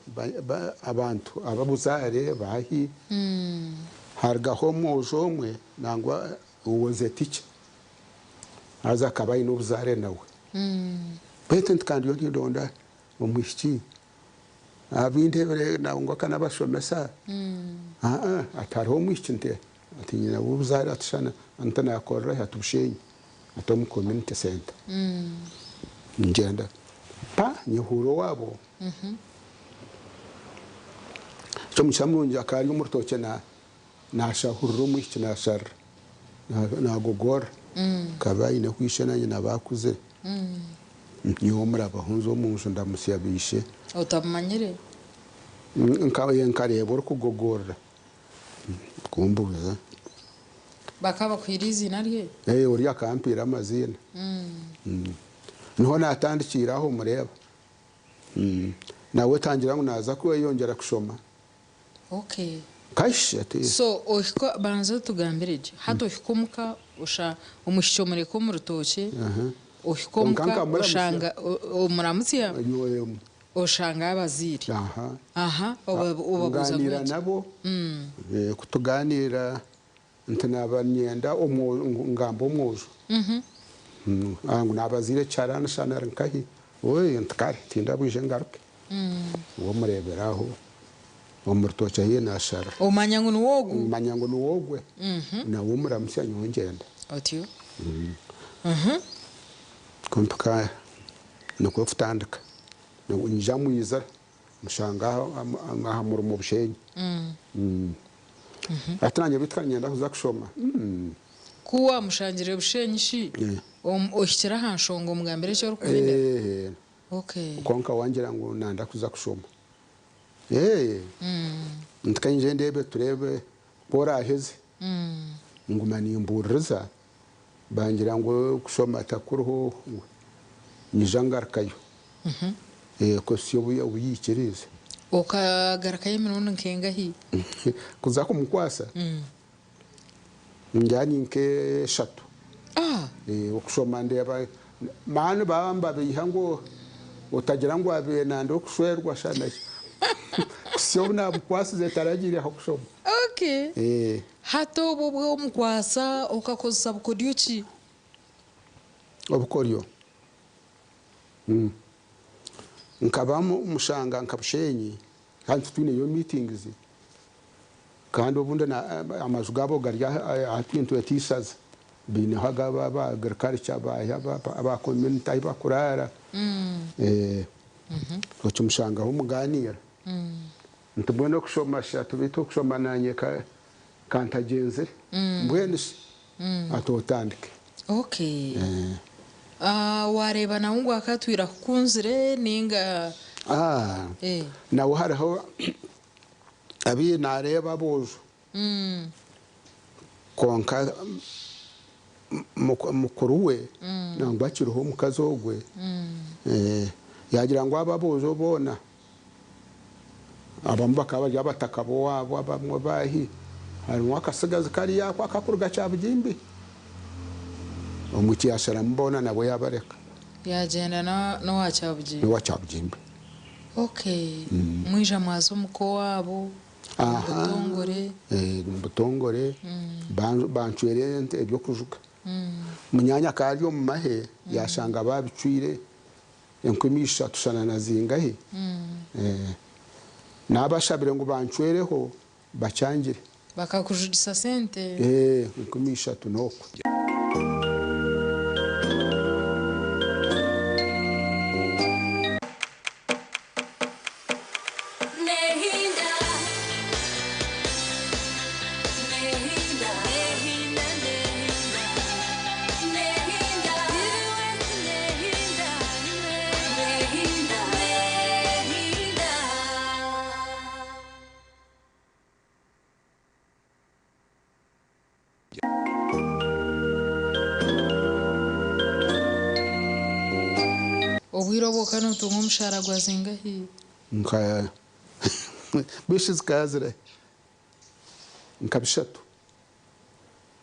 abantu ababuzaare baahi, harugaho omwojo omwe nangwa was a teacher haza akaba aine obuzaare nawe. Beitu nti ka ndiyo nindonda omwishiki abindebire nangwa akanabashomesa ati hariho omwishiki nti ati nyine obuzaare ati shana nti nakorera hi ati Bushenyi ati omu community center. Ngyenda pa nyehuura owaabo. Ekyomugisha murungi akaba ari omu rutookye nashahurira omwishiki nasharira nagogorora. Akaba aine ishe na nyina bakuzire. Nyowe murabaho nza omunju ndamutsya baishe. Otamumanyire? Nkareeba orikugogorora kumbuuza. Bakaba bakuhaire eiziina rye? Ori akampiire amaziina. Niho natandikiire aho mureeba. Nawe tangira ngu naaza kweyongyera kushoma. Kashi ati. So ohika banza otugambire gye. Hati ohika omuka osha omwishiki omureka omu rutookye, ohika Kwonka omuka nkamuramutsya. Oshanga omuramutsya oshanga abazaire. Aha obabuuza Nganiira ngu nabo kutuganiira nti naba niinyenda ngamba omwojo ngu nabaziire ekiharani shana ari nkahi nti kare tindabwije ngaruke. Obwo mureebera aho omu rutookye haihi nashara. Omanya ngu niwe ogu? Manya ngu niwe ogwe. Nawe muramutsya nyowe ngyenda. Otyo? Kumpika nikwo kutandika nyija mwizira mushanga aha murimo Bushenyi. Hati nanye beitu ka niinyenda kuza kushoma. Ku waamushangire Bushenyi shi, ohikire aha nshonga omugambire eki orikumwendera? Okay. Kwonka wangira ngu nanda kuza kushoma. Eeh nti ka nyije ndeebe tureebe ku oraaheze. Nguma nimbuuririza bangira ngu okushoma takuriho nyija ngarukayo. Kuhitsya obu yaikiriize. Okagarukayo emirundi nk'engahi? Kuza kumukwasa? Ngira ni nk'eshatu. Okushoma ndeeba maani baba nibabeiha ngu otagira ngu abaire nanda okushwerwa shana ki. Kuhitsya obu naamukwasize taragiire aha kushoma. Okay. Hati obwo obu omukwasa okakozesa bukoryo ki? Obukoryo? Nkaba mushanga nka Bushenyi kandi titwineyo meetings kandi obundi amaju gaabo gari aha nitweta eishaza baineho agabo aba agriculture aba community ahu bakuraara okimushangaho muganiira nti mbwenu okushoma shi ati beitu okushoma nanye kantagyenzire mbwenu shi ati otandike. Okay. Waareeba nawe ngu akatwire akukunzire ninga? Nawe hariho abu naareeba aboojo kwonka mukuru we nangwa akiriho omukazi ogwe yaagira ngu abo aboojo boona Abamwe bakaba bari abataka b'owaabo, abamwe baahi. Harimu akatsigazi kariya ako akakuruga Kyabugimbi. Omwishiki yaasharamu boona nabo yaabareka. Yaagyenda n'owa Kyabugimbi? N'owa Kyabugimbi. Okay. Mwija mwaza omuka owaabo, omu butongore. Omu butongore, bancwera eby'okujuga. Munyaanya akaba ari omu mahe, yaashanga baabicwire. Enkumi ishatu shana na zingahi? Naabashabire ngu bancwereho bakyangire. Bakakujugisa sente? 3000 n'okwe. Obwire obwo okaba notunga omushaara gwa zingahi? Nka bishi zikaba zirahi? Nka bishatu.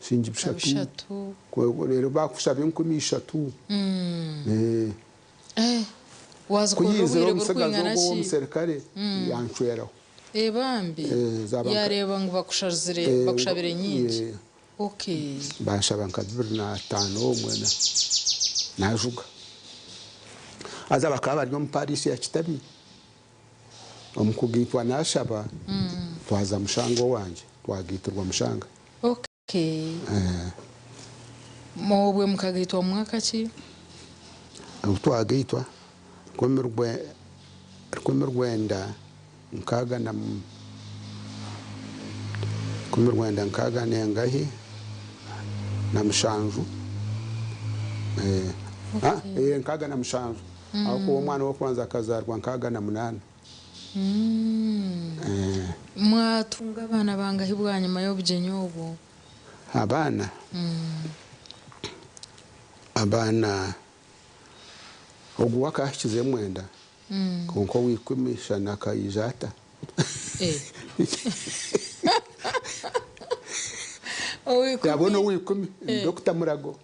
Shingi bishatu. Reero baakushaba 3000. Ku yaizire omutsigazi ogwo ow'omuserukare yancweraho. Bambi yaareeba ngu bakushabire nyingi. Banshaba nka 25 omwe naajuga. Haza bakaba bari omu pariisi ya Kitabi. Omu kugaitwa naashaba, twaza Mushanga owangye, twagaitirwa Mushanga. Okay. Obwe mukagaitwa mu mwaka ki? Obu twagaitwa, rukumi rwenda nkaaga na rukumi rwenda nkaaga n'engahi na mushanju, 67, ahabw'okuba omwana w'okubanza akazaarwa 68. Mwatunga abaana bangahi bwanyima y'obugyenyi obwo? Abaana? Abaana, ogu we akaahikize mwenda, kwonka ow'ikumi shana akaija ata? Yaabona ow'ikumi ni Dokita Murago.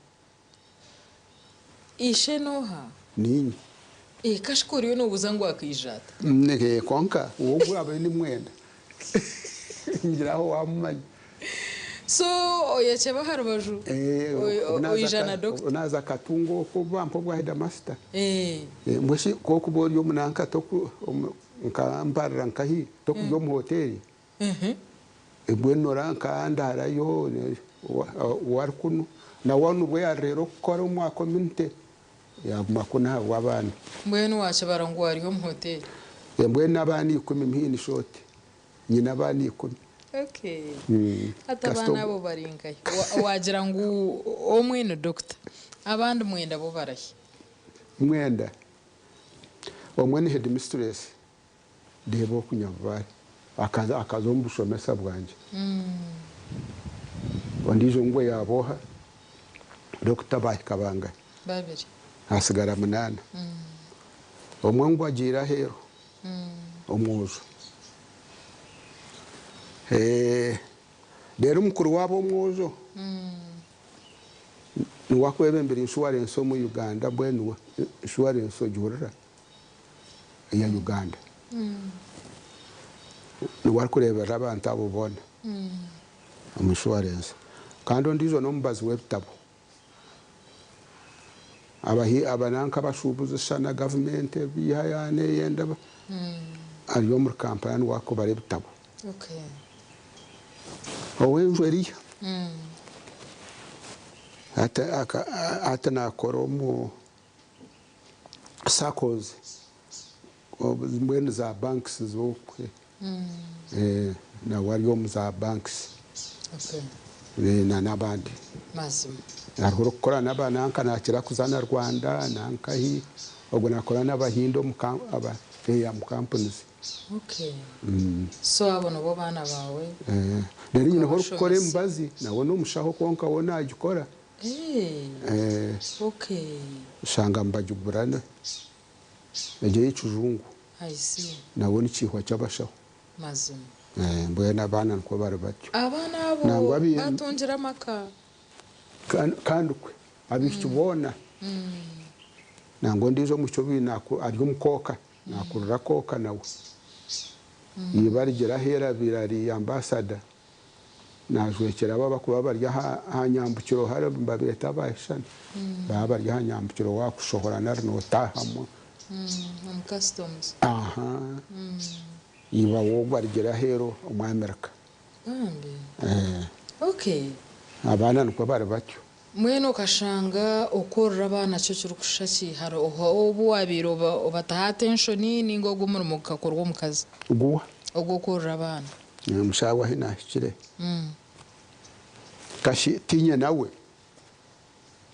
Ishe n'oha? Niinye. Eh, kashi ku oriyo noobuuza ngu akaija ata? Eh, kwonka ogwo abaire ni mwenda. Ngira aho waamumanya. So oyekyeba aha rubaju oija na dokita? Naaza akatunga okwo bampa obwa headmaster. Mbwenu shi ku orikuba ori omu nanka toku nka mbarira nkahi tokurya omu hoteeri? Mbwenu ora nka ndarayo owari kunu. Nawe nibwo yaarira okukora omu community yaaguma kunu ahabw'abaana. Mbwenu waakibara ngu wari omu hoteeri? Mbwenu abaana ikumi in short nyine abaana ikumi. Okay. Hati abaana abo bari nkahi? Waagira ngu omwe ni dokita, abandi mwenda bo barahi? Mwenda, omwe ni headmistress Reeba oku Nyabubaare akaza akaza omu bushomesa bwangye. Ondiijo ngu yaaba oha? Dokita baahika bangahi? Babiri. Hasigara munaana. Omwe ngu agiire aheeru, omwojo. Reero mukuru waabo omwojo niwe akwebembera inshuwarensi omu Uganda mbwenu inshuwarensi ogihurira? Eya Uganda. Niwe arikureeberera abantu abo boona omu inshuwarensi. Kandi ondiijo n'omubazi w'ebitabo. Aba nanka abashuubuzi shana gavumenti ebiiha yaana eyenda ari omuri Kampala niwe arikubara ebitabo. Ow'enju eriya hati naakora omu SACCOs mbwenu za banks z'okwe nawe ari omu za banks n'abandi. Hariho orikukora n'aba nanka nakira kuza na Rwanda nankahi ogwo nakora n'abahindi omu companies. So abo nibo baana baawe? Reero nyineho orikukora emibazi nawe n'omushaho kwonka we nagikora. Oshanga nibagigura egyo ey'ekijungu nawe nikiihwa ky'abashaho. Mbwenu abaana nikwo bari batyo. Abaana abo batungire amaka? Kandi kwe abaishiki boona. Nangwa ondiijo omwishiki ou ari omu kooka naakurira kooka nawe. Iba arigira ahu erabaire ari ambasada. Naajwekyera abo abarikuba bari aha nyambukiro hare nibabeeta abaashana. Baba bari aha nyambukiro waakushohora nari nootaahamu. Omu customs. Aha. Iba we ogwo arugire aheeru omu America. Bambi. Okay. Abaana nikwo bari batyo. Mbwenu okashanga okworora abaana kyo kirikushusha ki? Hariho obu waabaire obataho attention nainga ogwo omurimo gukakorwa omukazi? Guha? Ogw'okworora abaana. Omushaaha ahi naahikire kashi tiinye nawe,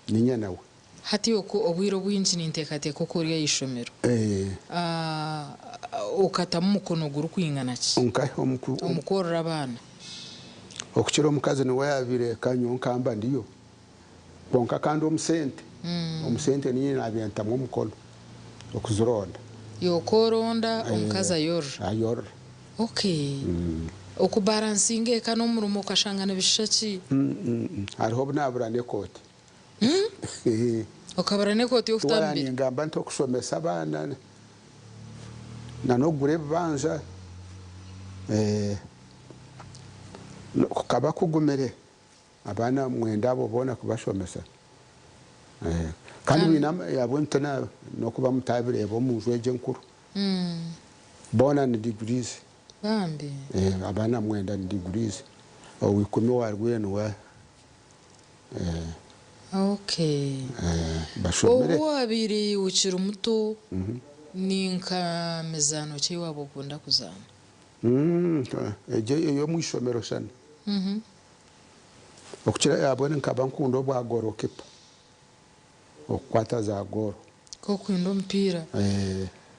niinye nawe. Hati okwo obwire obwingi ninteekateeka oku ori aha ishomero, okatamu omukono gurikwingana ki Nkahi omu kworora abaana? Okukira omukazi niwe yaabaire eka nyowe nkamba ndiyo. Kwonka kandi omu sente, omu sente niinye naabaire ntamu omukono okuzironda. Iwe ku oronda, omukazi ayorora? Ayorora. Okay. Okubaransinga eka n'omurimo okashanga nibishusha ki? Hariho obu naabura n'ekooti. Okabura n'ekooti y'okuta aha mubiri? Ningamba nti okushomesa abaana na n'okugura ebibanja kukaba kugumire. Abaana mwenda abo boona kubashomesa kandi mwine ahabw'emiti n'okuba mutabireeba omu nju egyo enkuru. Boona ni degrees. Bambi. Abaana mwenda ni degrees. Owa ikumi owarwaire niwe Okay. bashomire. Obu wabaire okiri muto ni nka mizaano ki ei waaba okunda kuzaana? Egyo ey'omu ishomero shana. Okukira ahabw'enki nkaba nkunda obwa goal keeper, okukwata za goal. Nk'okwenda omupiira?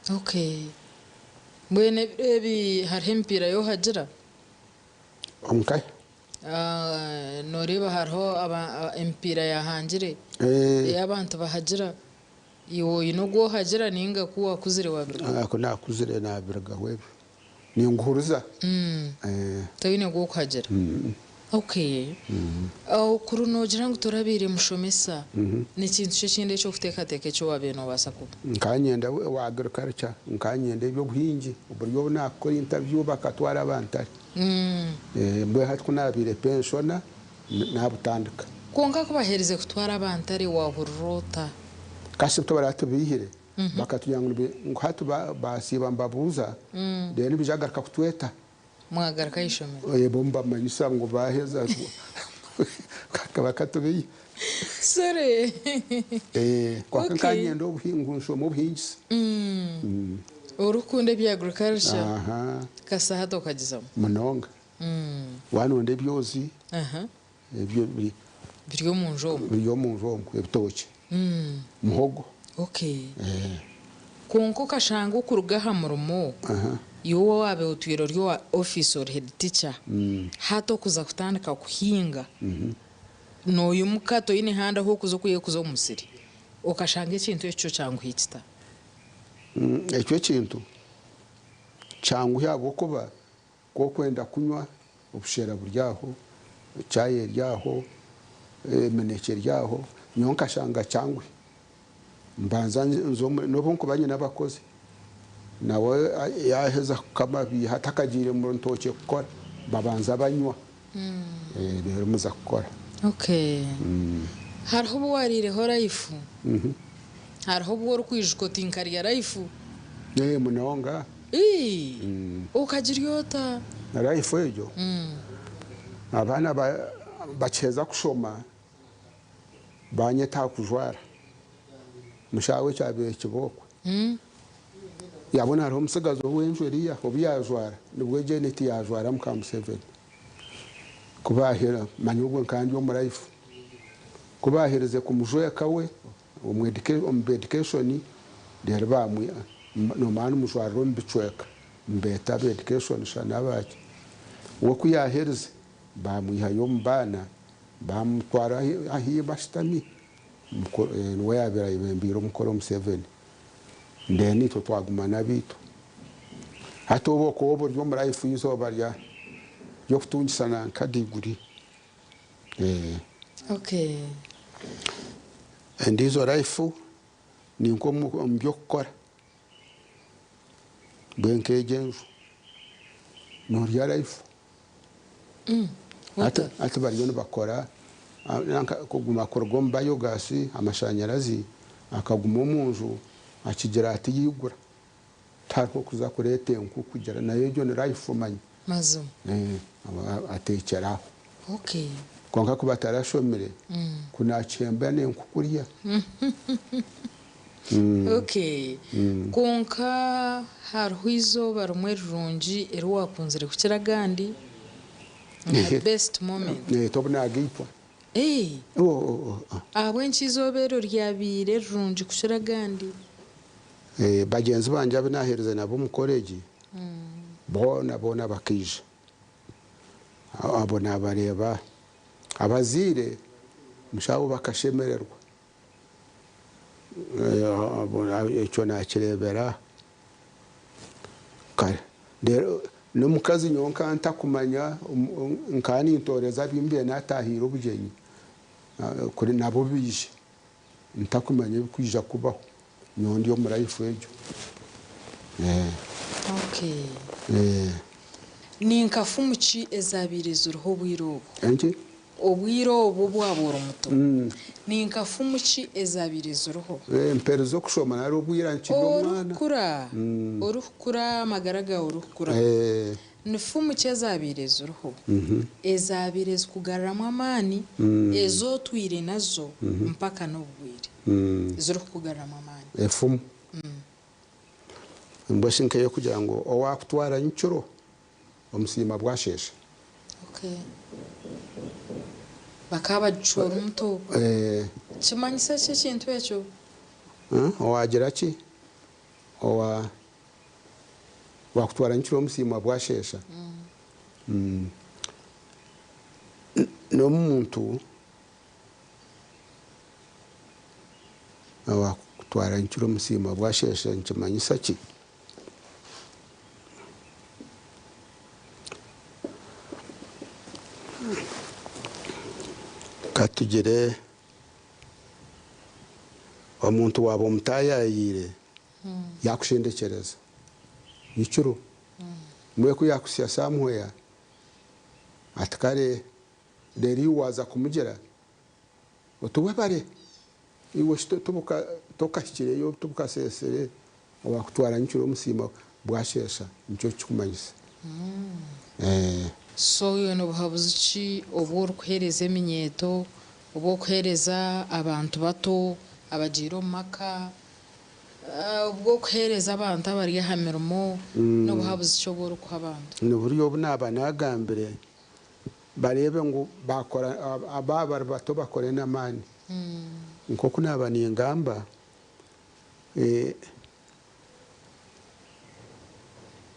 Okay. Mbwenu ebiro ebi hariho emipiira y'ohagira? Nkahi? Nooreeba hariho emipiira yaahangire ei abantu bahagira. Iwe oine ogu ohagira nainga ku waakuzire waabirugaho? Ku naakuzire naabirugaho ebyo. Ninguhuriza. Toine gw'okuhagira? Okay. Kuri noogira ngu torabaire mushomesa, ni kintu ki ekindi eki orikuteekateeka eki waabaire noobaasa kuba? Nkaba nyenda owa agriculture, nkaba nyenda eby'obuhingi. Oburyo obu naakukora interview bakatwara abantari. Mbwenu hati ku naabaire pensioner, naabutandika. Kwonka ku baaherize kutwara abantari waahurira ota? Kasi tibaratubiihire, bakatugira ngu hati baasiiba nibabuuza, reero nibaija kugaruka kutweta. Mwagaruka aha ishomero? Bo nibamanyisa ngu baaheza. Bakatubiiha. Sorry. Kwonka Okay. nkaba niinyenda ngu nshome obuhingisa. Orikukunda ebya agriculture Aha, kasita hati okagizamu. Munonga. Wanonda ebyozi ebyo biri Biri omu nju omwo. Biri omu nju omwo, ebitookye, muhogo. Okay. Kwonka okashanga okuruga aha murimo, iwe owaabaire otwire ori owa ofiisi ori head teacher, hati okuza kutandika kuhinga, noyimuka toine handi ahu orikuza okwiha kuza omu musiri, okashanga ekintu ekyo kyo kyanguhi kita? Ekyo ekintu kyanguhi ahabw'okuba ku okwenda kunywa obushera buri aho, chai eri aho, eminekye eri aho, nyowe nkashanga kyanguhi. Mbanza nza omu n'obu nkuba nyine abakozi, nawe yaaheza kukama abiiha atakagiire omu rutookye kukora, babanza banywa reero muza kukora. Okay. Hariho obu waariireho rayifu? Hariho obu orikwijuka oti nkarya rayifu? Munonga. Ii! Okagirya ota? Rayifu egyo, abaana bakiheza kushoma, Banyeta aha kujwara. Mushaawe ekyabaire kiba okwe. Yabona hariho omutsigazi ow'enju eriya obu yaajwara nibwo Janet yaajwara muka Museveni. Ku baahera manya obwo nkaba ndi omu life. Ku baaherize kumujweka we omu b'education reero bamwiha nomara nimujwarira omu bicweka nibeeta ab'education shana abaki. We ku yaaherize Baamwihayo omu baana, baamutwara ahi bashutami. Niwe yaabaire ayebembeire omukoro Museveni. Then itwe twaguma n'abaitu. Hati obu okooba ori omu life eizooba ry'okutungisa nanka diguri. Okay. Endiijo life ni nk'omu by'okukora. Mbwenu nk'egyo enju noorya life. Hati bariyo nibakora nanka kuguma kuruga omu biogas, amashanyarazi, akaguma omu nju akigira ati yaigura. Tihariho kuza kureeta enku kugira nayo egyo ni life omanya. Mazima. Ateekyera aho. Okay. Kwonka ku batarashomire, ku naakihemba n'enku kurya. Okay. Kwonka hariho eizooba rimwe rirungi eri waakunzire kukira agandi? Nka best moment. Eti obu naagaitwa. Ee. Ahabw'enki eizooba eryo ryabaire rirungi kukira agandi? Bagyenzi bangye abu naaheereza nabo omu koregi, boona boona bakaija. Abo naabareeba abazaire mushaho bakashemererwa. Ekyo naakireebera kare. Reero n'omukazi nyowe nkaba ntakumanya, nkaba nintooreza abu mbaire naataahiire obugyenyi kuri nabo baije ntakumanya ebirikwija kubaho. Nyowe ndi omu life egyo. Okay. Ni nka fumu ki ezaabaire ziriho obwire obwo? Enki? Obwire obwo obu waaba ori muto, ni nka fumu ki ezaabaire ziriho? Mperize okushoma nari obwire nkiri omwana? Orikukura, orikukura, amagara gaawe orikukura, ni fumu ki ezaabaire ziriho ezaabaire zikugaruramu amaani, ezi otwire nazo mpaka n'obu bwire, zirikukugaruramu amaani? Efumu. Mbwenu shi nk'ey'okugira ngu owaakutwara nyekiro Omusiima bwasheesha. Okay. Bakaba bagicwera omuto. Eh. Kimanyisa ki ekintu ekyo? Owagira ki? Owa wakutwara nyekiro omusiima bwasheesha. N'omuntu owakutwara nyekiro omusiima bwasheesha nikimanyisa ki? Ka tugire omuntu waaba omutaayaayiire yaakushendekyereza nyekiro, mbwenu ku yaakuhitsya somewhere ati kare reero iwe waaza kumugira oti webare. Iwe shi tokahikireyo tibukaseesire owakutwara nyekiro omusiima bwasheesha nikyo kikumanyisa. So iwe n'obuhabuzi ki obu orikuheereza eminyeeto, obu orikuheereza abantu bato abagiire omu maka, obw'okuheereza abantu abari aha mirimo, n'obuhabuzi ki obu orikuha abantu? Ni buryo obu naaba naagambire bareebe ngu baakora baaba bari bato bakore n'amaani. Nk'oku naaba ningamba,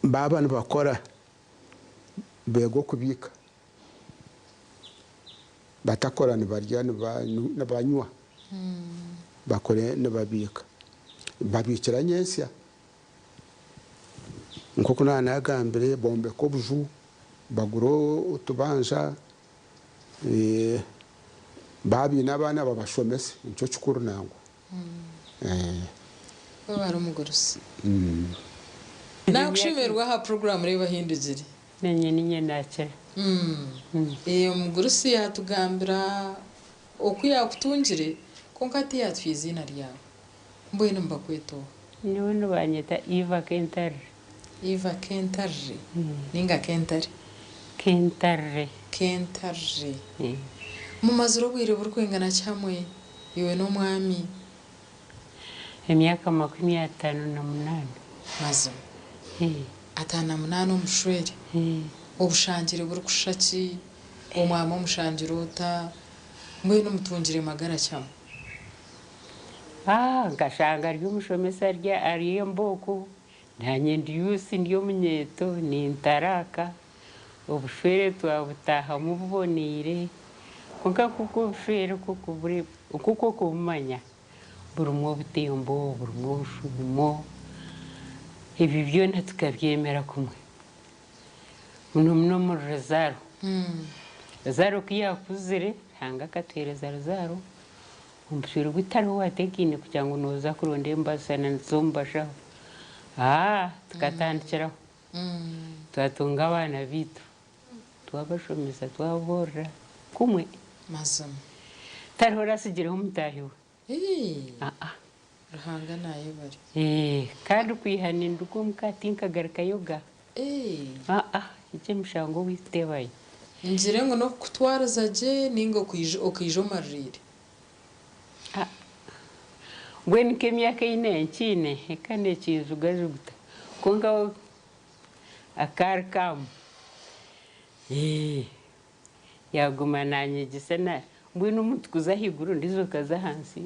baaba nibakora beege okubiika, batakora nibarya nibanywa, bakore nibabiika, babiikira nyentsya. Nk'oku naaba naagambire bombeke obuju, bagure otubanja, baaba baine abaana babashomese nikyo kikuru nangwa. Webare omugurusi. Nakushemererwa aha puroguramu Reeba Ohindugire. Nanye ninye nakira. Omugurusi yatugambira oku yakutungire kwonka tiyatuha eiziina ryawe. Mbwenu nibakweta oha? Nyowe nibanyeta Eva Kentarire. Eva Kentarire ninga Kentare? Kentarire. Kentarire. Mumazire obwire burikwingana ki hamwe iwe n'omwami? Emyaka 58. Mazima? 58 omushwere? Obushangire burikushusha ki? Omwami omushangire ota? Mbwenu mutungire magara ki hamwe? Nkashanga ari omushomesa ari embooko, naanye ndi yuusi ndi omunyeeto nintaraka, obushwere twabutaahamu buboneire, kwonka kwonka obushwere nk'oku okubumanya burimu obutembo, burimu obushuumo, ebyo byona tukabyemera kumwe. Muno muno omuri Ruzaaro. Ruzaaro ku yaakuzire, Ruhanga akatuheereza Ruzaaro, omushwere gutariho waateekaine kugira ngu nooza kuronda embasa z'omu bashaho. Tukatandikiraho. Twatunga abaana baitu, twabashomesa, twaboorora kumwe. Mazima. Tariho oratsigireho mutaahi we. Ruhanga naayebare. Kandi kwiha ninduga omuka tinkagarukayo ga. Egyo emishango owaitu tebayo. Ngire ngu n'okukutwariza gye ninga okaija omaririire? Mbwenu nk'emyaka ei nkiine eka nekinjugajuguta kwonka akaari kaamu yaaguma nanyegyesa mbwenu omuntu kuza ahaiguru ondiijo akaza ahansi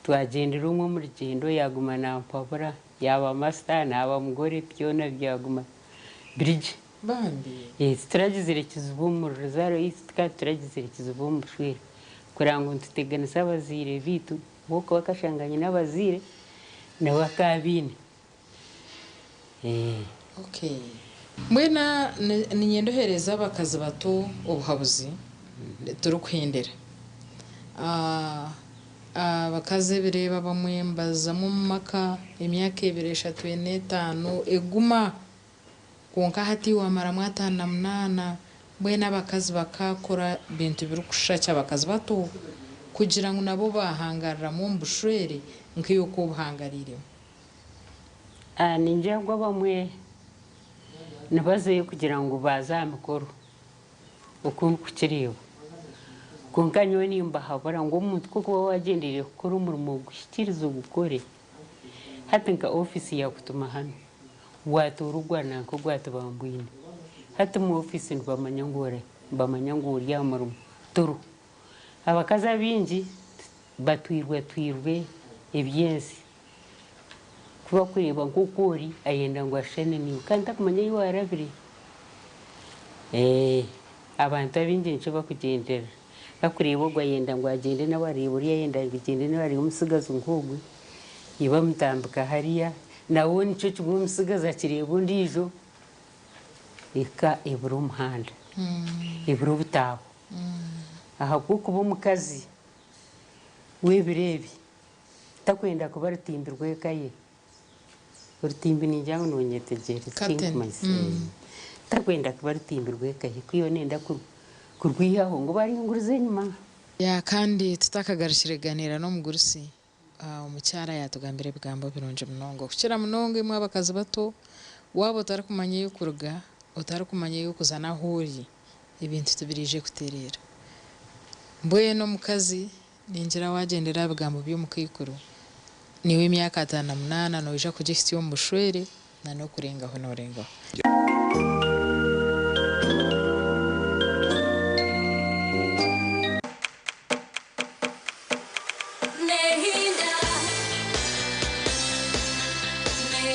twagyendera omwe omu rugyendo yaaguma nampabura yaaba masita naaba mugore byona byaguma biri gye. Bambi. Tituragizire kizibu omu ruzaaro rwaitu kandi tituragizire kizibu omu bushwere kureba ngu nituteganisa abazaire baitu ahabw'okuba akashanga nyine abazaire nawe akaba abaine. Okay. Mbwenu niinyenda oheereze abakazi bato obuhabuzi turikuhendera. Abakazi ebiro ebi abamwe nibazamu omu maka emyaka ebiri, eshatu, ena, etaano eguma kwonka hati wamaramu 58 mbwenu abakazi bakaakora bintu birikushusha ki abakazi bato kugira ngu nabo baahangaariramu omu bushwere nkaiwe oku obuhangariiremu? Ningira ngu abamwe nibazayo kugira ngu baaze aha mikoro oku ndikukireeba. Kwonka nyowe nimbahabura ngu omuntu ku orikuba waagyendereire kukora omurimo oguhikiirize ogukore. Hati nka ofiisi yaakutuma hanu, waatoora ogwa nanka ogwa tibambwine. Hati omu ofiisi nibamanya ngu ori nibamanya ngu ori aha murimo turiho. Abakazi abaingi batwirwatwirwe eby'ensi. Ku bakureeba nk'oku ori ayenda ngu ashushane naiwe kandi takumanya ei waarabire. Abantu abaingi nikyo bakugyenderera. Bakureeba ogu ayenda ngu agyende nawe areeba oriya ayenda ngu agyende nawe areeba omutsigazi nk'ogwe, iwe amutambika hariya, nawe nikyo kimwe omutsigazi akireeba ondiijo, eka ebura omuhanda, ebura obutaaho. Ahabw'okuba omukazi w'ebiro ebi takwenda kuba rutimbi rw'eka ye. Orutimbi ningira ngu nonyetegyereza Curtain. ekinkumanyisa. Takwenda kuba rutimbi rw'eka ye, ku yoona enda kurwihaho ngu baringurize enyima. Ya kandi tutakagarukire kuganiira n'omugurusi, omukyara yatugambira ebigambo birungi munonga. Okukira munonga imwe abakazi bato, waaba otarikumanya ei okuruga, Otarikumanya ei orikuza n'ahu ori, ebintu tibiriije kutereera. Mbwenu omukazi ningira waagyendera aha bigambo by'omukaikuru, naiwe emyaka 58 noija kugihitsya omu bushwere na n'okurengaho noorengaho.